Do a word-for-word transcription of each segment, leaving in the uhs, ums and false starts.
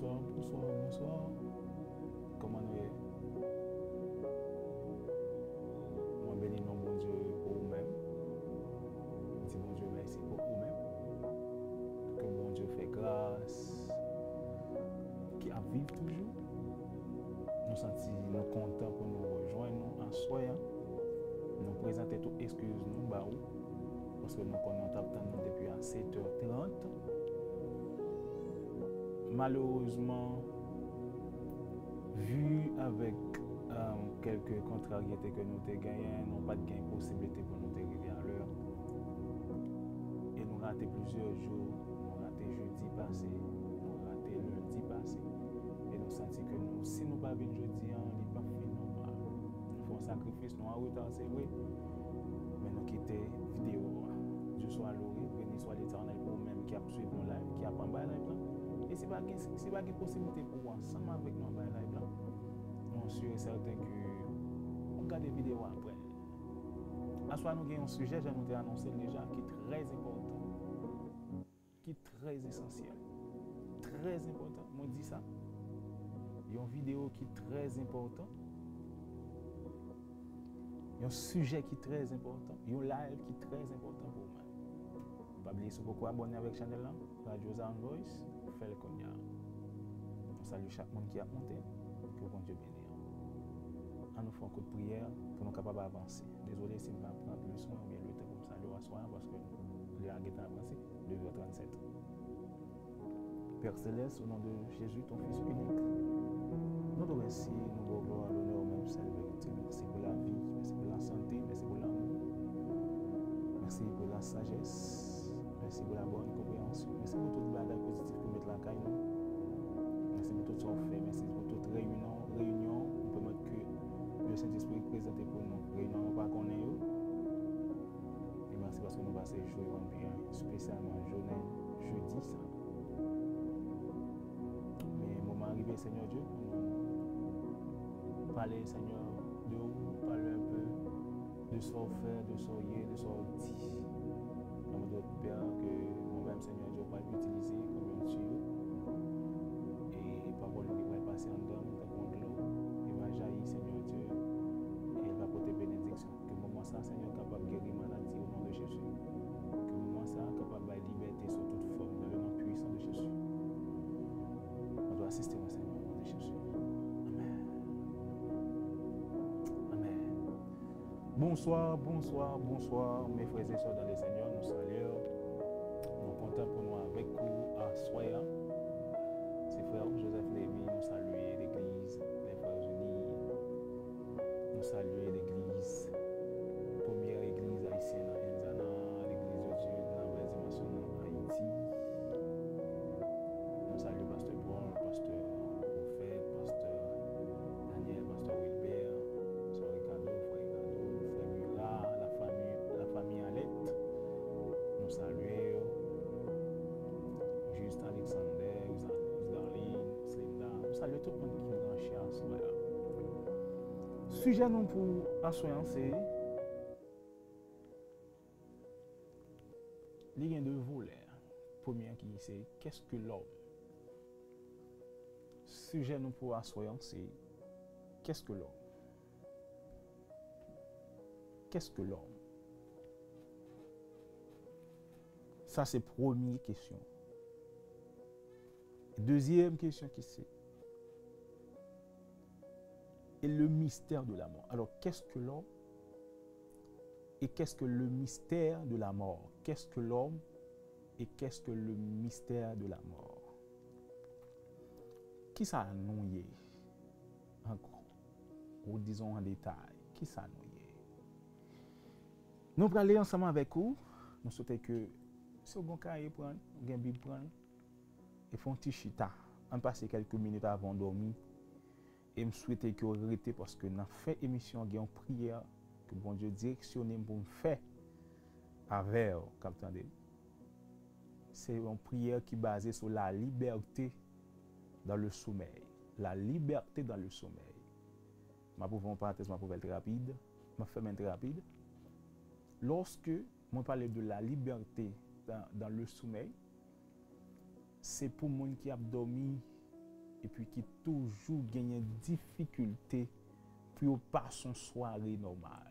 Bonswa, bonswa, bonswa. Kòman nou ye? Mwen beni non Bondye pou ou menm. Mwen di Bondye mèsi pou ou menm. Ke Bondye fè gras, ki ap viv toujou. Nou santi nou kontan pou nou rejwenn nou aswè a. Nou prezante tout eskiz nou ba ou, paske nou konnen w t ap tann nou depi a sèt è trant. Malerezman, vi avèk, um, kèlke kontraryete ke nou te genyen, nou pa t gen posiblite pou nou te rive alè. E nou rate plizyè jou, nou rate jedi pase, nou rate lendi pase. E nou santi ke nou, si nou pa vin jodi a, li p ap fin nòmal. Nou fè yon sakrifis, nou an reta, se vre, men nou kite videyo a. Dieu soit loué, béni soit l'Éternel pou ou menm ki ap swiv nou live, ki ap anba live la. E si pa gen, si pa gen posiblite pou ou ansanm avèk nou anba live la, mwen si e sèten ke w ap gade videyo a apre. Aswè a nou gen yon sijè, jan nou te anonse l deja, ki trè enpòtan. Ki trè esansyèl. Trè enpòtan, mwen di sa. Yon videyo ki trè enpòtan. Yon sijè ki trè enpòtan. Yon live ki trè enpòtan pou mwen. Pa bliye, si w poko abòne avèk chanèl la, Radio Zion Voice, fè l kounye a. Nou salye chak moun ki ap monte, ke Bondye beni w. An nou fè yon kout priyè pou nou kapab avanse. Dezole si m pa pran plis mwen oubyen le tan pou m salye w aswè a, paske lè a gentan avanse, de è trannsèt. Père Céleste, au nom de Jésus, ton Fils unique, nou di w mèsi, nou ba w glwa, lonè, ou menm sèl verite. Mèsi pou lavi, mèsi pou lasante, mèsi pou lanmou. Mèsi pou la sagesse, mèsi pou la bonne compréhension. Mèsi pou tout bagay pozitif ke w met lakay nou. Mèsi pou tout sa w fè, mèsi pou tout reyinyon, reyinyon ou pèmèt ke le Sentespri prezante pou nou. Reyinyon nou pa konnen yo. E mèsi paske nou pase jou yo anpil, espesyalman jounen jedi sa. Men moman an rive, Senyè Dye, pou nou pale, Senyè, de ou, pale un peu de sa w fè, de sa w ye, de sa w di. Nan mwen dwèt Pè ke mwen menm, Senyè Dye, ou pral itilize kòm yon tiyo. E pawòl ou ki pral pase anndan mwen tankou yon dlo, e va jayi, Senyè Dye, e l va pote benediksyon. Ke moman sa, Senyè, kapab geri maladi, o non de Jezi. Ke moman sa kapab bay libète sou tout fòm, dans le nom puissant de Jésus. Mwen dwe asiste mwen, Senyè, o non de Jezi. Amèn. Amèn. Bonsoir, bonsoir, bonsoir, mes frères et sœurs dans le Seigneur, nou salye w. Nou kontan pou nou avèk ou aswè a. Se frè w Joseph Lévy, nou salye legliz Les Frères Unis. Nou salye legliz, premyè legliz ayisyèn nan Indiana, Legliz de Dieu nan Bèl Dimansyon nan Ayiti. Nou salye pastè Paul, pastè Prophète, pastè Daniel, pastè Wilbert, sè Ricardo, frè Ricardo, frè Murat, la famille, la famille Alette. Nou salye yo. Juste Alexander, Ris Darlene, Slinda. Nou salye tout moun ki branche aswè a. Sijè nou pou aswè an se, li gen de volè. Premye an ki se, qu'est-ce que l'homme? Sijè nou pou aswè an se, qu'est-ce que l'homme? Qu'est-ce que l'homme? Sa se premye kesyon. Dezyèm kesyon ki se, et le mystère de la mort. Alors, qu'est-ce que l'homme? Et qu'est-ce que le mystère de la mort? Qu'est-ce que l'homme? Et qu'est-ce que le mystère de la mort? Kisa nou ye? An gwo, ou dizon an detay, kisa nou ye? Nou prale ansanm avèk ou. Nou swete ke si w gen yon kaye, pran l, ou gen Bib, pran l, e fè yon ti chita. Ann pase kèlke minit avan w dòmi. E m swete ke w rete, paske nan fen emisyon an, gen yon priyè ke Bondye direksyone m pou m fè avè w k ap tande m. Se yon priyè ki baze sou la liberté dans le sommeil. La liberté dans le sommeil. M ap ouvri yon parantèz, m ap ouvè l trè rapid. M ap fèmen l trè rapid. Lòske mwen pale de la liberté dans, dans le sommeil, se pou moun ki ap dòmi epi ki toujou genyen difikilte pou yo pase yon sware nòmal.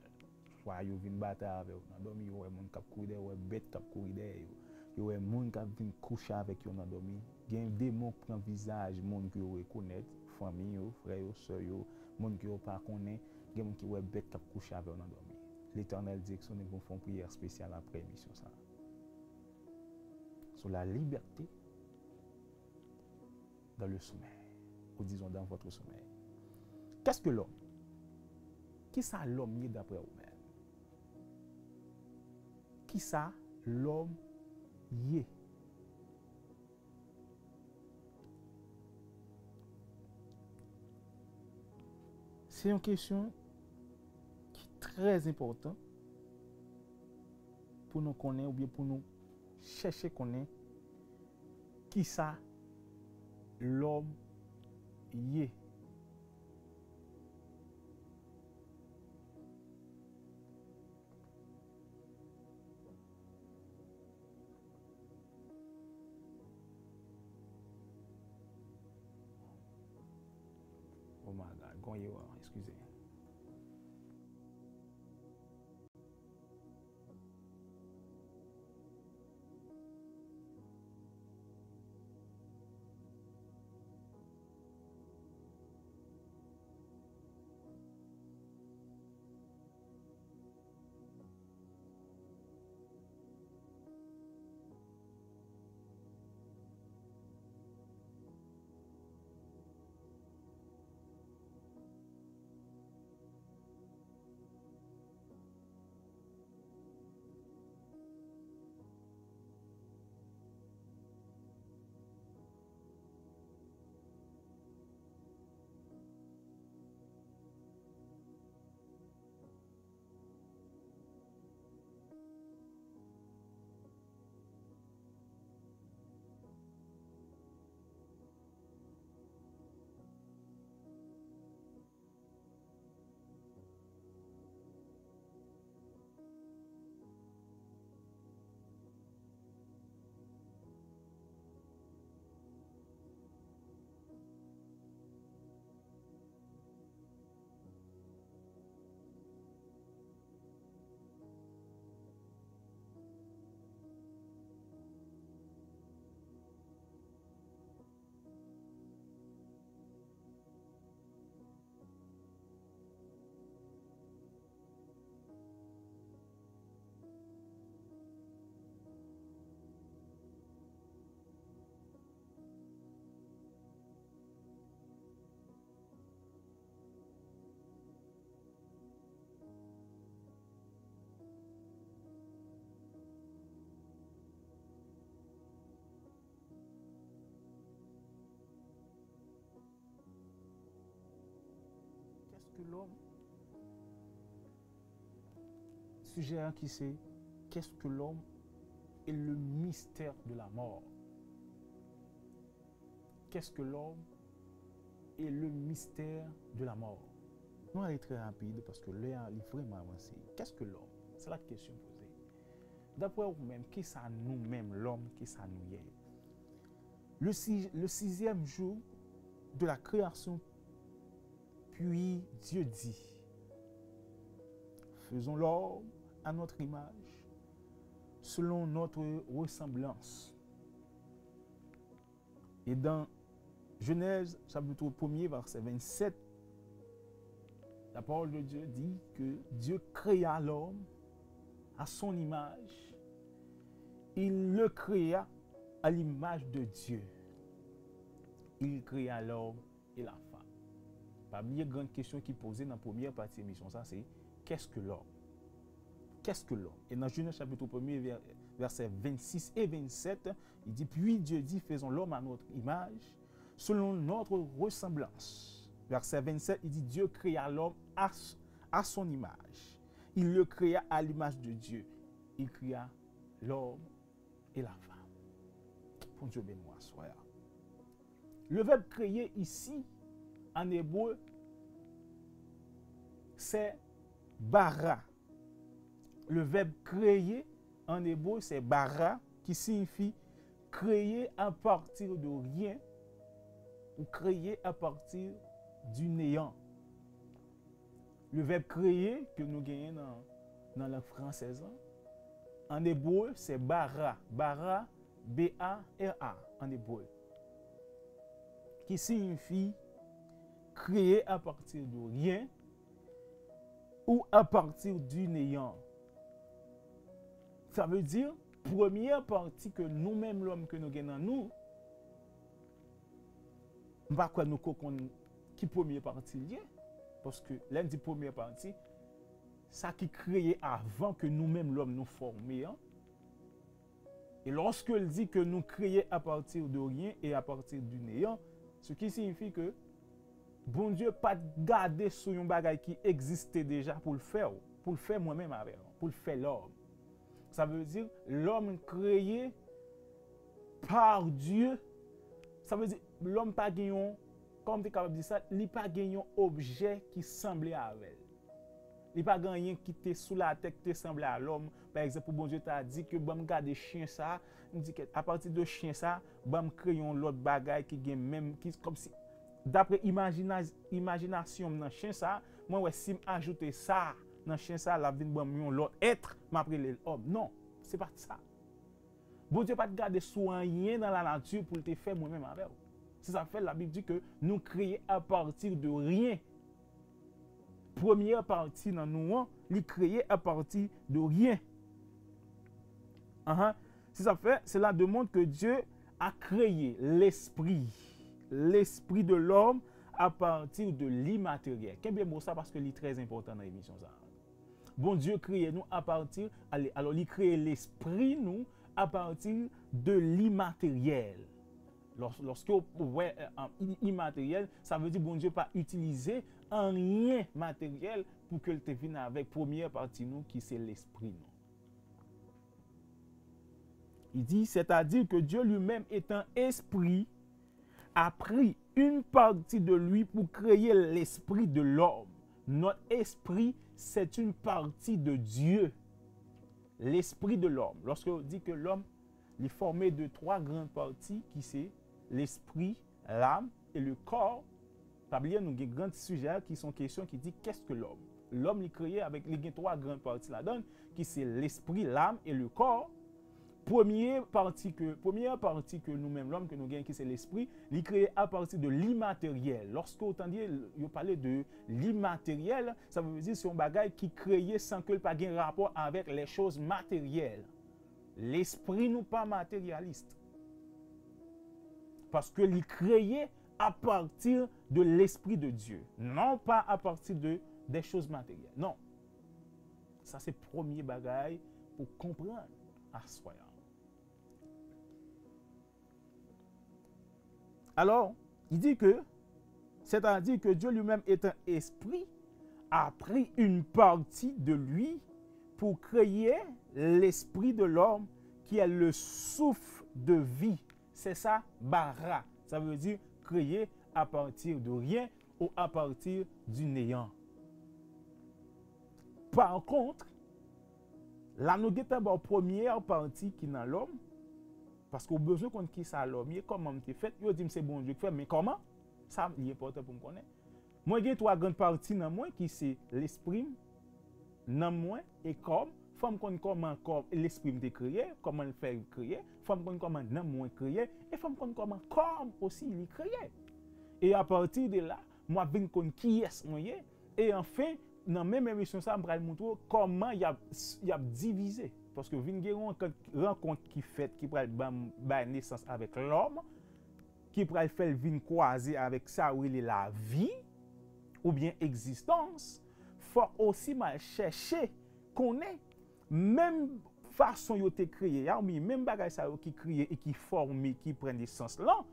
Swa yo vin batay avè w nan dòmi, yo wè moun k ap kouri dèyè, yo wè bèt k ap kouri dèyè yo, yo wè moun k ap vin kouche avèk yo nan dòmi. Gen demon k pran vizaj moun ke yo rekonèt, fanmi yo, frè yo, sè yo, moun ke yo pa konnen. Gen moun ki wè bèt k ap kouche avè yo nan dòmi. Letènèl direksyone pou m fè yon priyè espesyal apre emisyon sa a. Sur la liberté dans le sommeil, ou disons dans votre sommeil. Qu'est-ce que l'homme? Kisa lòm ye daprè ou menm? Kisa lòm ye? Se yon kesyon ki trè enpòtan pou nou konnen oubyen pou nou chèche konnen kisa lòm ye. Oh my God, gon erè, eskize. Qu'est-ce que l'homme? Sijè an ki se, qu'est-ce que l'homme et le mystère de la mort? Qu'est-ce que l'homme et le mystère de la mort? Nou ale trè rapid paske lè a li vrèman avanse. Qu'est-ce que l'homme? Se la kesyon poze. Daprè ou menm, kisa nou menm, lòm, kisa nou ye? Le, si, le sixième jour de la création, puis Dieu dit, faisons l'homme à notre image, selon notre ressemblance. Et dans Genèse chapitre premier, verset vingt-sept, la parole de Dieu dit que Dieu créa l'homme à son image. Il le créa à l'image de Dieu. Il créa l'homme et la femme. Pa bliye gran kesyon ki poze nan premyè pati emisyon sa, se, qu'est-ce que l'homme? Qu'est-ce que l'homme? Et dans Genèse chapitre premier, ver- verset vingt-six et vingt-sept, il dit, puis Dieu dit, faisons l'homme à notre image, selon notre ressemblance. Verset vingt-sept, il dit, Dieu créa l'homme à, à son image. Il le créa à l'image de Dieu. Il créa l'homme et la femme. Bondye beni w aswè a. Le verbe créer ici, en hébreu, c'est bara. Le verbe créer en hébreu, c'est bara, qui signifie créer à partir de rien, ou kreye à partir du néant. Le verbe créer ke nou genyen nan, nan lang fransèz lan, an ebre, se bara. Bara, B A R A, an ebre. Ki siyifi créer à partir de rien ou à partir du néant. Sa vle di, premye pati ke nou menm lòm ke nou gen nan nou, m pa kwè nou ko konn ki premye pati l ye. Paske lè n di premye pati, sa ki kreye avan ke nou menm lòm nou fòme an. E lòske l di ke nou kreye à partir de rien et à partir du néant, ce qui signifie que Bondye pa t gade sou yon bagay ki egziste deja pou l fè w, pou l fè mwen menm avè w, pou l fè lòm. Sa vle di, lòm kreye par Dieu. Sa vle di, lòm pa gen yon, kòman m te kapab di sa, li pa gen yon objè ki sanble avè l. Li pa gen anyen ki te sou latè ki te sanble a lòm. Pa egzanp, pou Bondye ta di ke ban m gade chen sa, m di ke apati de chen sa, ban m kreye yon lòt bagay ki gen menm, ki kòmsi, dapre imajina-, imajinasyon m nan chen sa, mwen wè si m ajoute sa nan chen sa, l ap vin ban m yon lòt èt, m ap rele l òm. Non, se pa t sa. Bondye pa t gade sou anyen nan lanati pou l te fè mwen menm avè w. Se sa k fè Labib di ke nou kreye à partir de rien. Premye pati nan nou an, li kreye à partir de rien. Ahan. Se sa k fè, cela démontre que Dieu a créé l'esprit, l'esprit de l'homme à partir de l'immatériel. Kenbe mo sa paske li trè enpòtan nan emisyon sa a. Bondye kreye nou apati, ale, alò, li kreye lespri nou apati de limateryèl. Lòs-, lòske w wè, eh, eh, i-, imateryèl, sa vle di Bondye pa itilize anyen materyèl pou ke l te vin avèk premyè pati nou ki se lespri nou. Il dit, c'est-à-dire que Dieu lui-même étant esprit, a pris une partie de lui pour créer l'esprit de l'homme. Notre esprit, c'est une partie de Dieu. L'esprit de l'homme. Lorsque on dit que l'homme, il est formé de trois grandes parties, qui c'est l'esprit, l'âme et le corps, pa bliye nou gen gran sijè a ki se yon kesyon ki di, qu'est-ce que l'homme? Lòm li kreye avèk, li gen twa gran pati ladan l, ki se lespri, lam e le kò. Premye pati ke, premyè pati ke nou menm lòm ke nou gen ki se lespri, li kreye apati de limateryèl. Lòske w tande yo pale de limateryèl, sa vle di se yon bagay ki kreye san ke l pa gen rapò avèk les choses matérielles. Lespri nou pa materyalis. Paske li kreye à partir de l'Esprit de Dieu, non pas à partir de des choses matérielles. Non. Sa se premye bagay pou konprann aswè a. Alors, il dit que, c'est-à-dire que Dieu lui-même étant esprit, a pris une partie de lui pour créer l'esprit de l'homme qui est le souffle de vie. C'est ça, bara. Ça veut dire créer à partir de rien ou à partir du néant. Par contre, la nou gentan ba w premyè pati ki nan lòm, paske w bezwen konn kisa lòm ye, kòman m te fèt, yo di m se Bondye k fè m, men kòman? Sa li enpòtan pou m konnen. Mwen gen twa grann pati nan mwen ki se lespri m, nanm mwen e kò m. Fò m konn kòman kò, lespri m te kreye, kòman l fè kreye, fò m konn kòman nanm mwen kreye, e fò m konn kòman kò m osi li kreye. E apati de la, m ap vin konn kiyès mwen ye, e anfen, nan menm emisyon sa, m pral montre w kòman y ap, y ap divize. Paske vin gen yon rankont, rankont ki fèt, ki pral ban m, bay nesans avèk lòm, ki pral fè l vin kwaze avèk sa yo rele lavi, oubyen egzistans, fòk osi m al chèche konnen menm fason yo te kreye a, oubyen menm bagay sa yo ki kreye e ki fòme, ki pran nesans lan,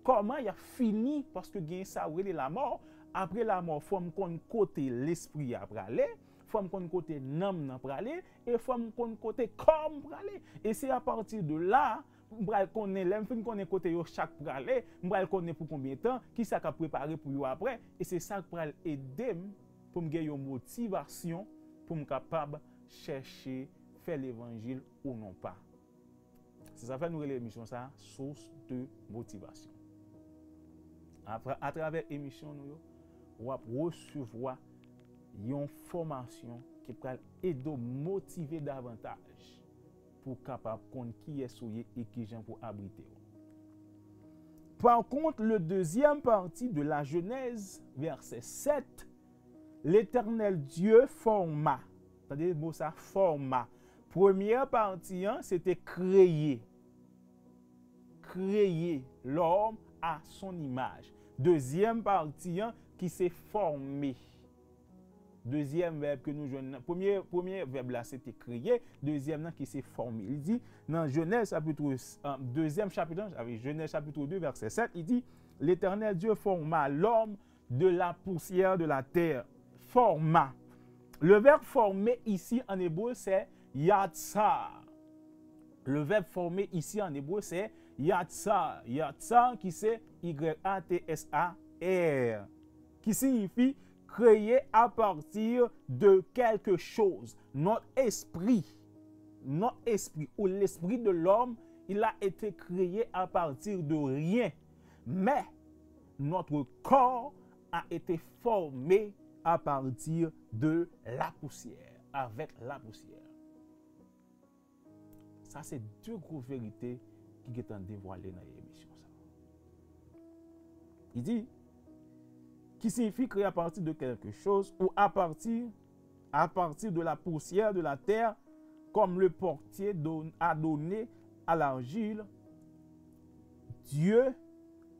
kòman y ap fini, paske gen sa yo rele lamò. Apre lamò, fò m konn kote lespri a prale, fò m konn kote nanm nan prale, e fò m konn kote kò m prale. E se apati de la, m pral konnen, lè m fin konnen kote yo chak prale, m pral konnen pou konbyen tan, kisa k ap prepare pou yo apre, e se sa k pral ede m pou m gen yon motivasyon pou m kapab chèche fè levanjil ou non pa. Se sa fè nou rele emisyon sa a Source de Motivation. Apre, atravè emisyon nou yo, w ap resevwa yon fòmasyon ki pral ede w motive davantaj pou w kapab konn kiyès ou ye e kijan pou w abrite w. Par contre, le deuxième partie de la Genèse, verset sept, l'Éternel Dieu forma. Tande mo sa, forma. Premyè pati an, se te kreye. Créer l'homme à son image. Dezyèm pati an, ki se fòme. Dezyèm vèb ke nou jwenn nan, premye, premye vèb la, se te kreye. Dezyèm nan, ki se fòme. Li di, nan Genèse chapitre, euh, deuxième chapitre, Genèse chapitre deux, verset sept, li di, L'Éternel Dieu forma l'homme de la poussière de la terre. Forma. Le verbe former ici en hébreu, c'est yatsar. Le verbe former ici en hébreu, c'est yatsar. Yatsar, qui c'est Y A T S A R, qui signifie créer à partir de quelque chose. Notre esprit, notre esprit ou l'esprit de l'homme, il a été créé à partir de rien. Mais notre corps a été formé à partir de la poussière, avec la poussière. Sa se de gwo verite ki gentan devwale nan emisyon sa. Li di, qui signifie créer à partir de quelque chose ou à partir, à partir de la poussière de la terre, comme le potier don- a donné à l'argile, Dieu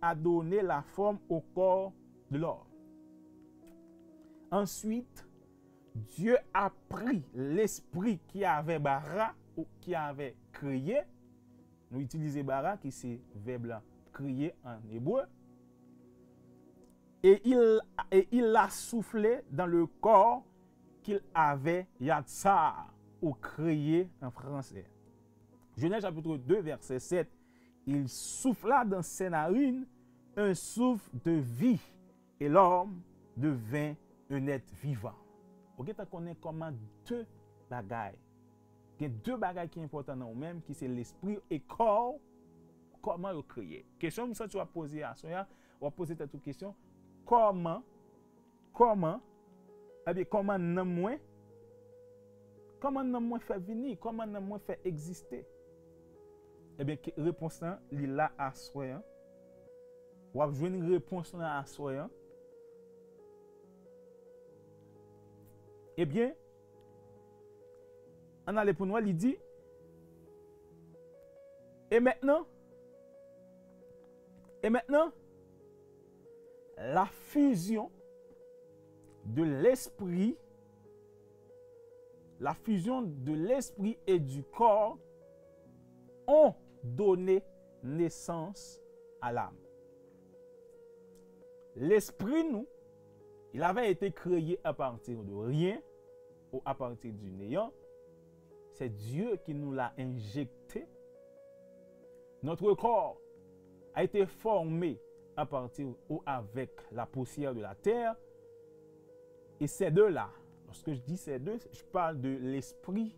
a donné la forme au corps de l'homme. Ensuite, Dieu a pris l'esprit qui avait bara ou qui avait créé. Nou itilize bara, ki se vèb la, créer en hébreu. Et il, et il a soufflé dans le corps qu'il avait, yatsar, ou créé en français. Genèse chapitre deux, verset sept. Il souffla dans ses narines un souffle de vie, et l'homme devint un être vivant. Ou gentan konnen kòman de bagay. Gen de bagay ki enpòtan nan ou menm, ki se lespri e kò w, kòman yo kreye. Kesyon m santi w ap poze aswè a, w ap poze tèt ou kesyon, kòman, kòman, ebyen, kòman nanm mwen, kòman nanm mwen fè vini, kòman nanm mwen fè egziste? Ebyen, ke- repons lan, li la aswè an. W ap jwenn repons lan aswè an. Ebyen, ann ale pou n wè, li di, et maintenant, et maintenant, la fusion de l'esprit, la fusion de l'esprit et du corps ont donné naissance à l'âme. Lespri nou, il avait été créé à partir de rien ou à partir du néant. C'est Dieu qui nous l'a injecté. Notre corps a été formé à partir ou avec la poussière de la terre. Et ces deux-là, lorsque je dis ces deux, je parle de l'esprit,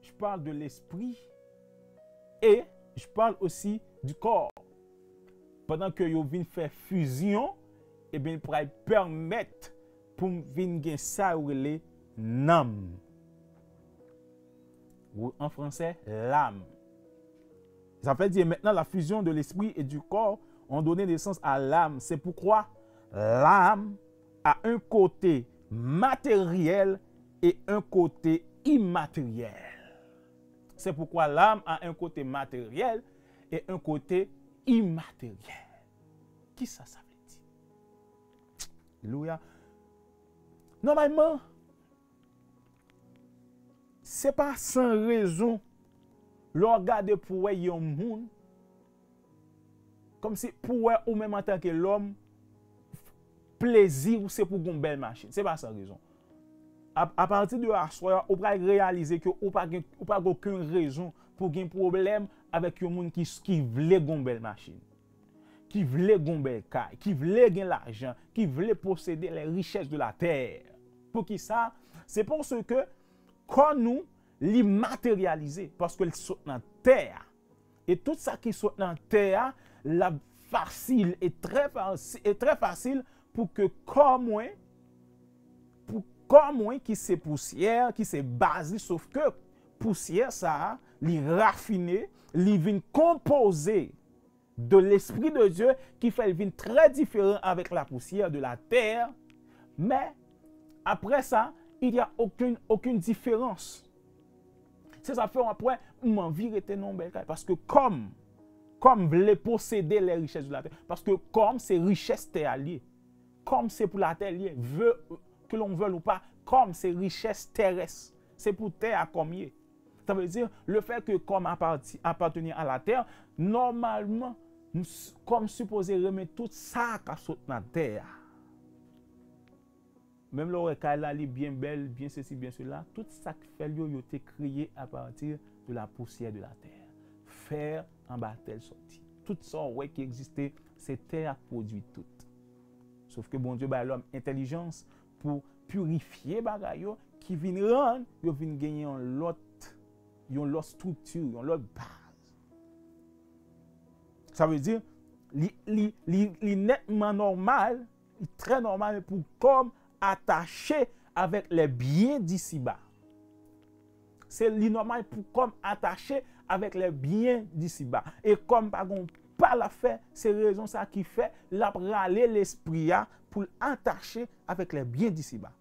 je parle de l'esprit et je parle aussi du corps. Pandan ke yo vin fè fizyon, ebyen, li pral pèmèt pou m vin gen sa yo rele nanm. Ou, an fransè, l'âme. Sa vle di, maintenant, la fusion de l'esprit et du corps ont donné naissance à l'âme. C'est pourquoi l'âme a un côté matériel et un côté immatériel. C'est pourquoi l'âme a un côté matériel et un côté immatériel. Kisa sa vle di? Alelouya. Nòmalman, se pa san rezon, lè w gade pou wè yon moun, kòmsi pou wè ou menm antanke lòm, plezi w se pou gon bèl machin. Se pa san rezon. A, apati de aswè a, ou pral reyalize ke ou pa gen, ou pa gen okenn rezon pou gen pwoblèm avèk yon moun ki, ki vle gon bèl machin, ki vle gon bèl kay, ki vle gen lajan, ki vle posede les richesses de la terre. Poukisa? Se paske kò nou, li materyalize, paske l sot nan tè a. E tout sa ki sot nan tè a, l ap fasil e trè fasi-, e trè fasil pou ke kò mwen, pou kò mwen ki se pousyè, ki se baz li, sof ke pousyè sa a, li rafine, li vin konpoze de Lespri de Dye, ki fè l vin trè diferan avèk la pousyè de la tè, men apre sa, il y a aucune, aucune différence. Se sa fè w ap wè, m anvi rete nan yon bèl kay, paske kò m, kò m vle posede les richesses de la terre, paske kò m se richès tè a l ye. Kò m se pou latè l ye. Ve, ke l'on veuille ou pas, kò m se richès terès. Se pou tè a kò m ye. Sa vle di, le fè ke kò m apati-, apateni a latè, nòmalman, m s-, kò m sipoze renmen tout sa k ap sot nan tè a. Menm lè w wè kay la, li byen bèl, byen sesi, byen sela, tout sa k fè l yo, yo te kreye apati de la pousyè de la tè. Fè anba tè l sòti. Tout sa w wè ki egziste, se tè a k pwodui tout. Sof ke Bondye bay lòm entèlijans pou pirifye bagay yo, ki vin rann yo vin genyen yon lòt, yon lòt estrikti, yon lòt baz. Sa vle di, li, li, li, li nètman nòmal, li trè nòmal pou kò m atache avèk les biens d'ici-bas. Se li nòmal pou kò m atache avèk les biens d'ici-bas. E kò m pa gon pa l ap fè, se rezon sa ki fè l ap rale lespri a pou l atache avèk les biens d'ici-bas.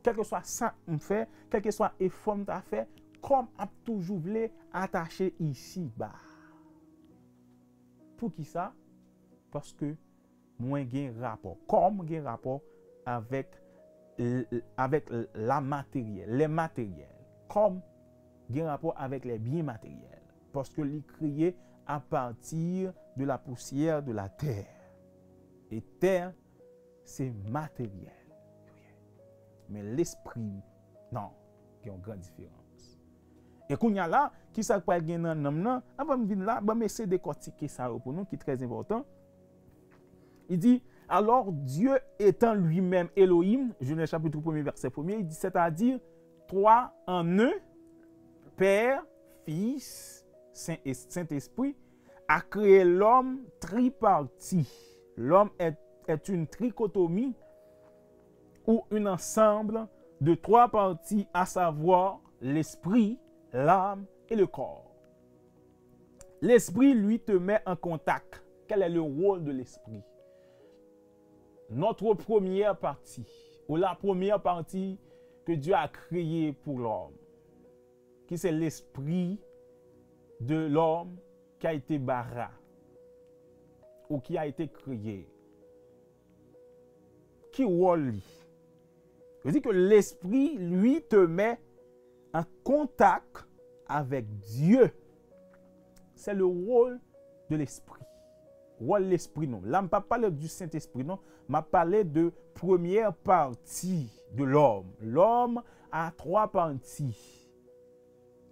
Kèlkeswa sa m fè, kèlkeswa efò m ta fè, kò m ap toujou vle atache isiba. Poukisa? Paske mwen gen rapò. Kò m gen rapò avèk, l-, avèk la materyèl, les matériels. Kò m gen rapò avèk les biens matériels. Paske li kreye à partir de la poussière de la terre. E tè, se materyèl yo ye. Men lespri, non, gen yon gran diferans. E kounye a la, kisa k pral gen nan nanm nan? Anvan m vin la, ban m eseye dekòtike sa yo pou nou, ki trè enpòtan. Li di, alors Dieu étant lui-même Elohim, Genèse chapitre premier, verset premier, il dit, c'est-à-dire trois en un, Père, Fils, Saint-, Saint-Esprit, a créé l'homme tripartite. L'homme est, est une trichotomie ou un ensemble de trois parties, à savoir l'esprit, l'âme et le corps. L'esprit, lui, te met en contact. Quel est le rôle de l'esprit? Notre première partie, ou la première partie que Dieu a créée pour l'homme, qui c'est l'esprit de l'homme qui a été bara ou qui a été créé. Ki wòl li? Yo di ke lespri, lui, te met en contact avec Dieu. C'est le rôle de l'esprit. Wòl lespri, non. La, m pa pale du Saint-Esprit, non. M ap pale de première partie de l'homme. L'homme a trois parties.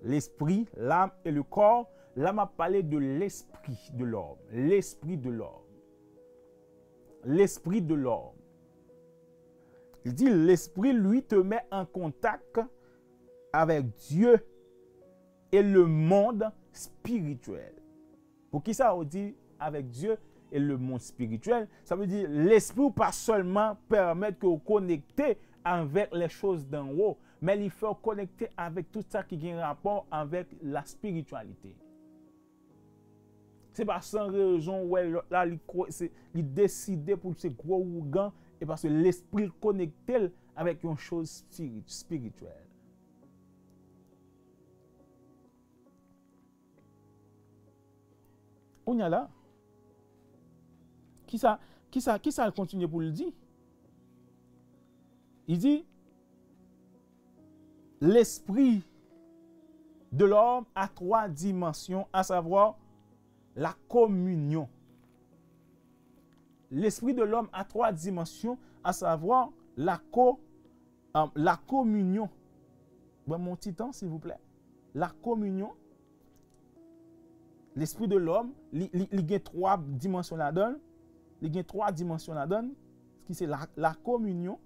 L'esprit, l'âme et le corps. La, m ap pale de l'esprit de l'homme. L'esprit de l'homme. L'esprit de l'homme. Il dit, l'esprit, lui, te met en contact avec Dieu et le monde spirituel. Poukisa ou di avec Dieu et le monde spirituel? Sa vle di, lespri ou pa sèlman pèmèt ke ou konekte avec les choses d'en haut, men li fè w konekte avec tout sa ki gen rapò avec la spiritualité. Se pa san rezon ou wè lòt la, li kwè, se, li deside pou l se gwo ougan, e paske lespri l konekte l avec yon choz spiri-, spirityèl. Kounye a la, kisa, kisa, kisa l kontinye pou l di? Li di, l'esprit de l'homme a trois dimensions, à savoir la communion. L'esprit de l'homme a trois dimensions, à savoir la co-, euh, la communion. Ban m yon ti tan, silvouplè. La communion. L'esprit de l'homme, li, li, li gen twa dimansyon ladan l. Li gen twa dimansyon ladan l, ki se la, la communion.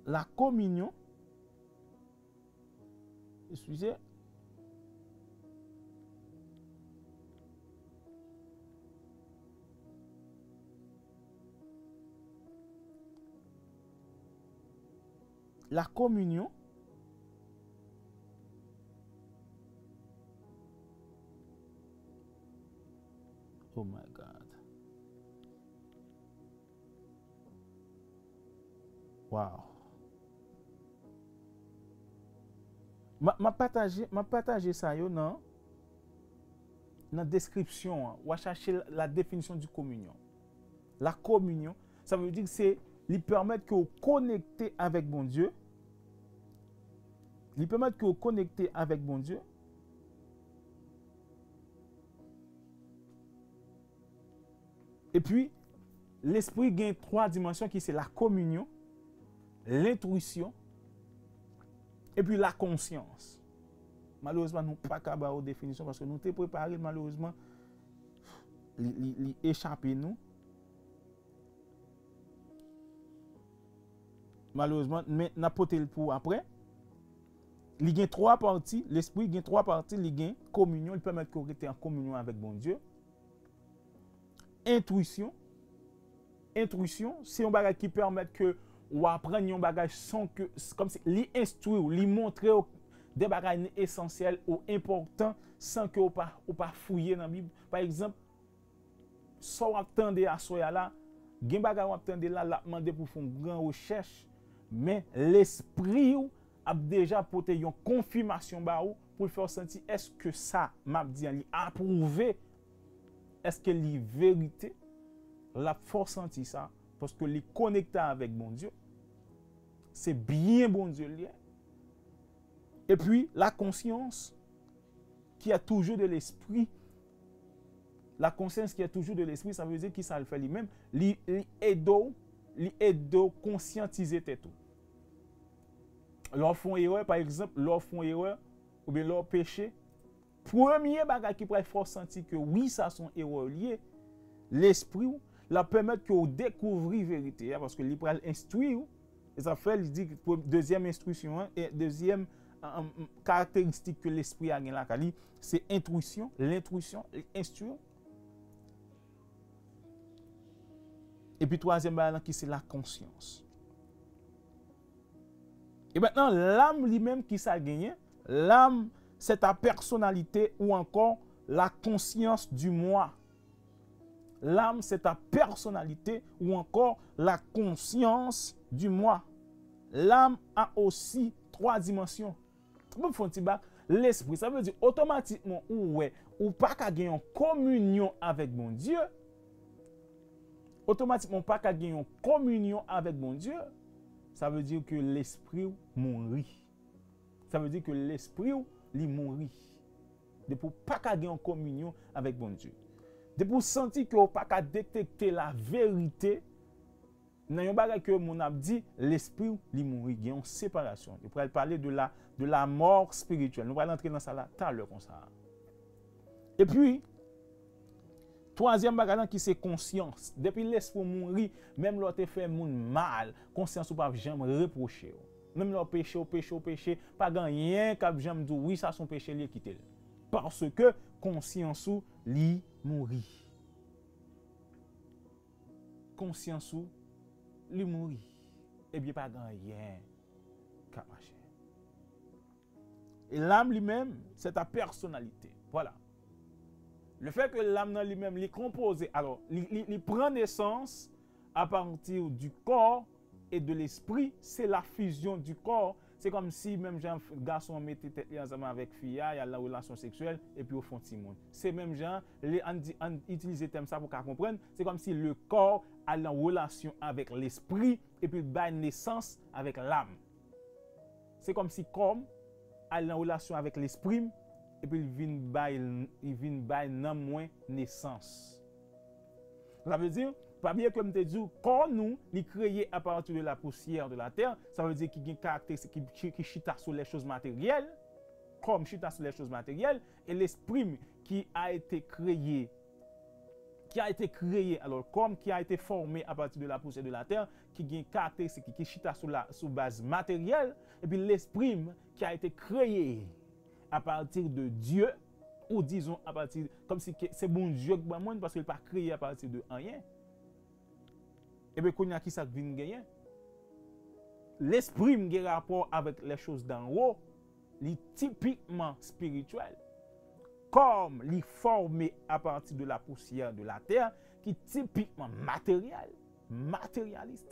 La communion. Eskize. la communion. Oh my God. Wow. M a, m a pataje, m a pataje sa yo nan, nan deskripsyon an. W a chache la, la définition du communion. La communion, sa vle di se li pèmèt ke w konekte avèk Bondye. Li pèmèt ke w konekte avèk Bondye. Epi, lespri gen twa dimansyon ki se la communion, lentuisyon, epi la konsyans. Malerezman, nou pa ka ba yo definisyon paske nou te prepare l, malerezman, li, li, li echape nou. Malerezman, men n ap pote l pou apre. Li gen twa pati, lespri gen twa pati, li gen kominyon, li pèmèt ke w rete an kominyon avèk Bondye. Entwisyon, entwisyon, se yon bagay ki pèmèt ke w aprann yon bagay san ke, kòmsi li enstwi w, li montre w de bagay esansyèl ou enpòtan san ke w pa, ou pa fouye nan Bib. Pa egzanp, sa w ap tande aswè a la, gen bagay w ap tande la, l ap mande pou w fè yon gran rechèch, men lespri w ap deja pote yon konfimasyon ba ou pou l fè w santi èske sa m ap di an li apwouve, èske li verite, l ap fè w santi sa, paske li konekte avèk Bondye. Se byen Bondye l ye. Epi, la conscience, qui est toujours de l'esprit, la conscience qui est toujours de l'esprit, sa vle di ki sa l fè li menm? Li, li ede w, li ede w konsyantize tèt ou. Lè w fè yon erè, pa egzanp, lè w fè yon erè, oubyen lè w peche, premye bagay ki pral fè w santi ke wi, sa se yon erè li ye, lespri w, l ap pèmèt ke w dekouvri verite a, paske li pral enstwi w. E sa fè, li di, pre-, dezyèm enstwisyon an, e dezyèm, an, an, karakteristik ke lespri a gen lakay li, se entwisyon, lentwisyon, li enstwi w. Epi twazyèm bagay lan ki se la konsyans. E mentnan, lam li menm, ki sa l genyen? Lam, se ta pèsonalite ou ankò la konsyans di mwa. Lam, se ta pèsonalite ou ankò la konsyans di mwa. Lam a osi twa dimansyon. Bon, fè yon ti ba, lespri, sa vle di otomatikman ou wè, ou pa ka gen yon kominyon avèk Bondye. Otomatikman ou pa ka gen yon kominyon avèk Bondye. Sa vle di ke lespri w mouri. Sa vle di ke lespri w, li mouri. Depi w pa ka gen yon kominyon avèk Bondye. Depi w santi ke w pa ka detekte la verite, nan yon bagay ke moun ap di, lespri w, li mouri, gen yon separasyon. Li pral pale de la, de la mort spirituelle. Nou pral antre nan sa la talè konsa. Epi, twazyèm bagay lan ki se konsyans. Depi lespri w mouri, menm lè w te fè moun mal, konsyans ou p ap janm repwoche w. Menm lè w peche, w peche, w peche, pa gen anyen k ap janm di w, wi, sa se yon peche, li kite l. Paske konsyans ou, li mouri. Konsyans ou, li mouri. Ebyen, pa gen anyen k ap mache. E lam li menm, se ta pèsonalite. Vwala. Le fè ke lam nan li menm, li konpoze, alò, li, li, li pran nesans à partir du corps et de l'esprit, c'est la fusion du corps. Se kòmsi menm jan gason an mete tèt li ansanm avèk fi a, y al nan relasyon seksyèl, epi yo fè yon timoun. Se menm jan, le, ann di, ann itilize tèm sa pou ka konprann, se kòmsi le corps al nan relasyon avèk lespri, epi l bay nesans avèk lam. Se kòmsi kò m al nan relasyon avèk lespri m, epi l vin bay, li vin bay nanm mwen nesans. Sa vle di, pa bliye ke m te di w, kò nou, li kreye à partir de la poussière de la terre, sa vle di ki gen karakteristik ki, ki, ki chita sou les choses matérielles, kò m chita sou les choses matérielles, e lespri m ki a été créé, qui a été créé, alors, corps qui a été formé à partir de la poussière de la terre, ki gen karakteristik ki, ki chita sou la, sou baz materyèl, epi lespri m ki a été créé à partir de Dieu, ou disons à partir, kòmsi ke se Bondye k ban mwen, paske l pa kreye à partir de anyen. Ebyen, kounye a, ki sa k vin genyen? lespri m gen rapò avèk les choses d'en haut, li tipikman espirityèl. Kò m, li fòme apati de la poussière de la terre, ki tipikman materyèl, materyalis.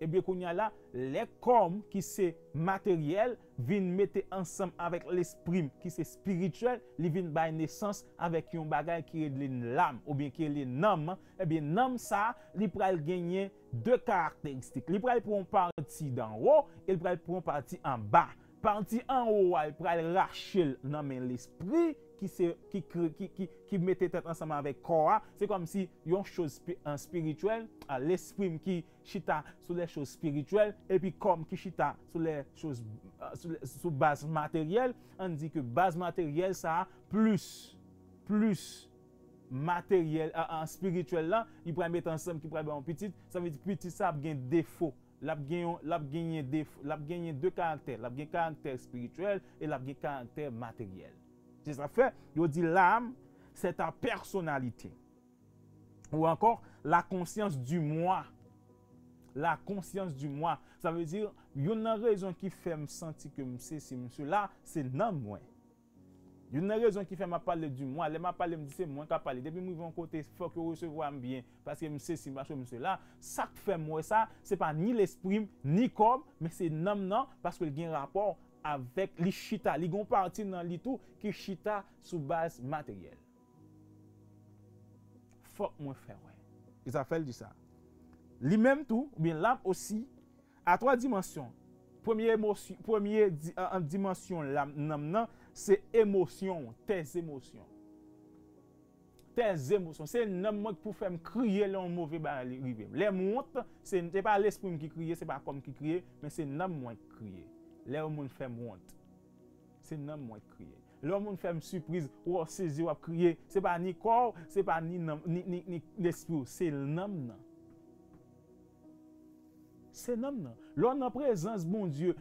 Ebyen, kounye a la, lè kò m, ki se materyèl, vin mete ansanm avèk lespri m, ki se espirityèl, li vin bay nesans avèk yon bagay ki rele nanm, oubyen ki rele nanm. Ebyen, nanm sa, li pral genyen de karakteristik. Li pral pran yon pati d'en haut, e li pral pran yon pati anba. Pati anwo a, li pral rache l nan men lespri ki se, ki, kre- ki, ki, ki mete tèt ansanm avèk kò a. Se kòmsi yon choz spi- an espirityèl, a, lespri m ki chita sou les choses spirituelles, epi kò m ki chita sou les choses, euh, sou, les- sou baz materyèl. Ann di ke baz materyèl sa a plis, plis materyèl, a, a, espirityèl la, li pral mete ansanm, ki pral bay yon pitit. Sa vle di pitit sa ap gen defo. L ap gen yon, l ap genyen defo, l ap genyen de karaktè. L ap gen karaktè espirityèl e l ap gen karaktè materyèl. Se sa fè, yo di l'âme, c'est ta personnalité. Ou ankò, la conscience du moi. La conscience du moi. Sa vle di, youn nan rezon ki fè m santi ke m sesi, m sela, se nanm mwen. Youn nan rezon ki fè m ap pale du moi, lè m ap pale, m di se mwen k ap pale. Depi m rive yon kote, fòk yo resevwa m byen, paske m sesi, paske m sela. Sa k fè m wè sa, se pa ni lespri m, ni kò m, men se nanm nan, paske l gen rapò avèk, li chita, li gen yon pati nan li tou ki chita sou baz materyèl. Fòk mwen fè wè. E sa fè l di sa. Li menm tou, oubyen l'âme aussi, a twa dimansyon. Premye emosyon, premye di, an, an dimansyon l'âme, nanm nan, se emosyon, tes émotions. Tes émotions. Se nanm mwen ki pou fè m kriye lè yon move bagay li rive m. Lè m wont, se, se pa lespri m ki kriye, se pa kò m ki kriye, men se nanm mwen ki kriye. Lè yon moun fè m wont, se nanm mwen ki kriye. Lè yon moun fè m sipriz, ou wè w sezi, w ap kriye, se pa ni kò w, se pa ni nanm, ni, ni, ni lespri w, se nanm nan. Se nanm nan. Lè w nan prezans Bondye,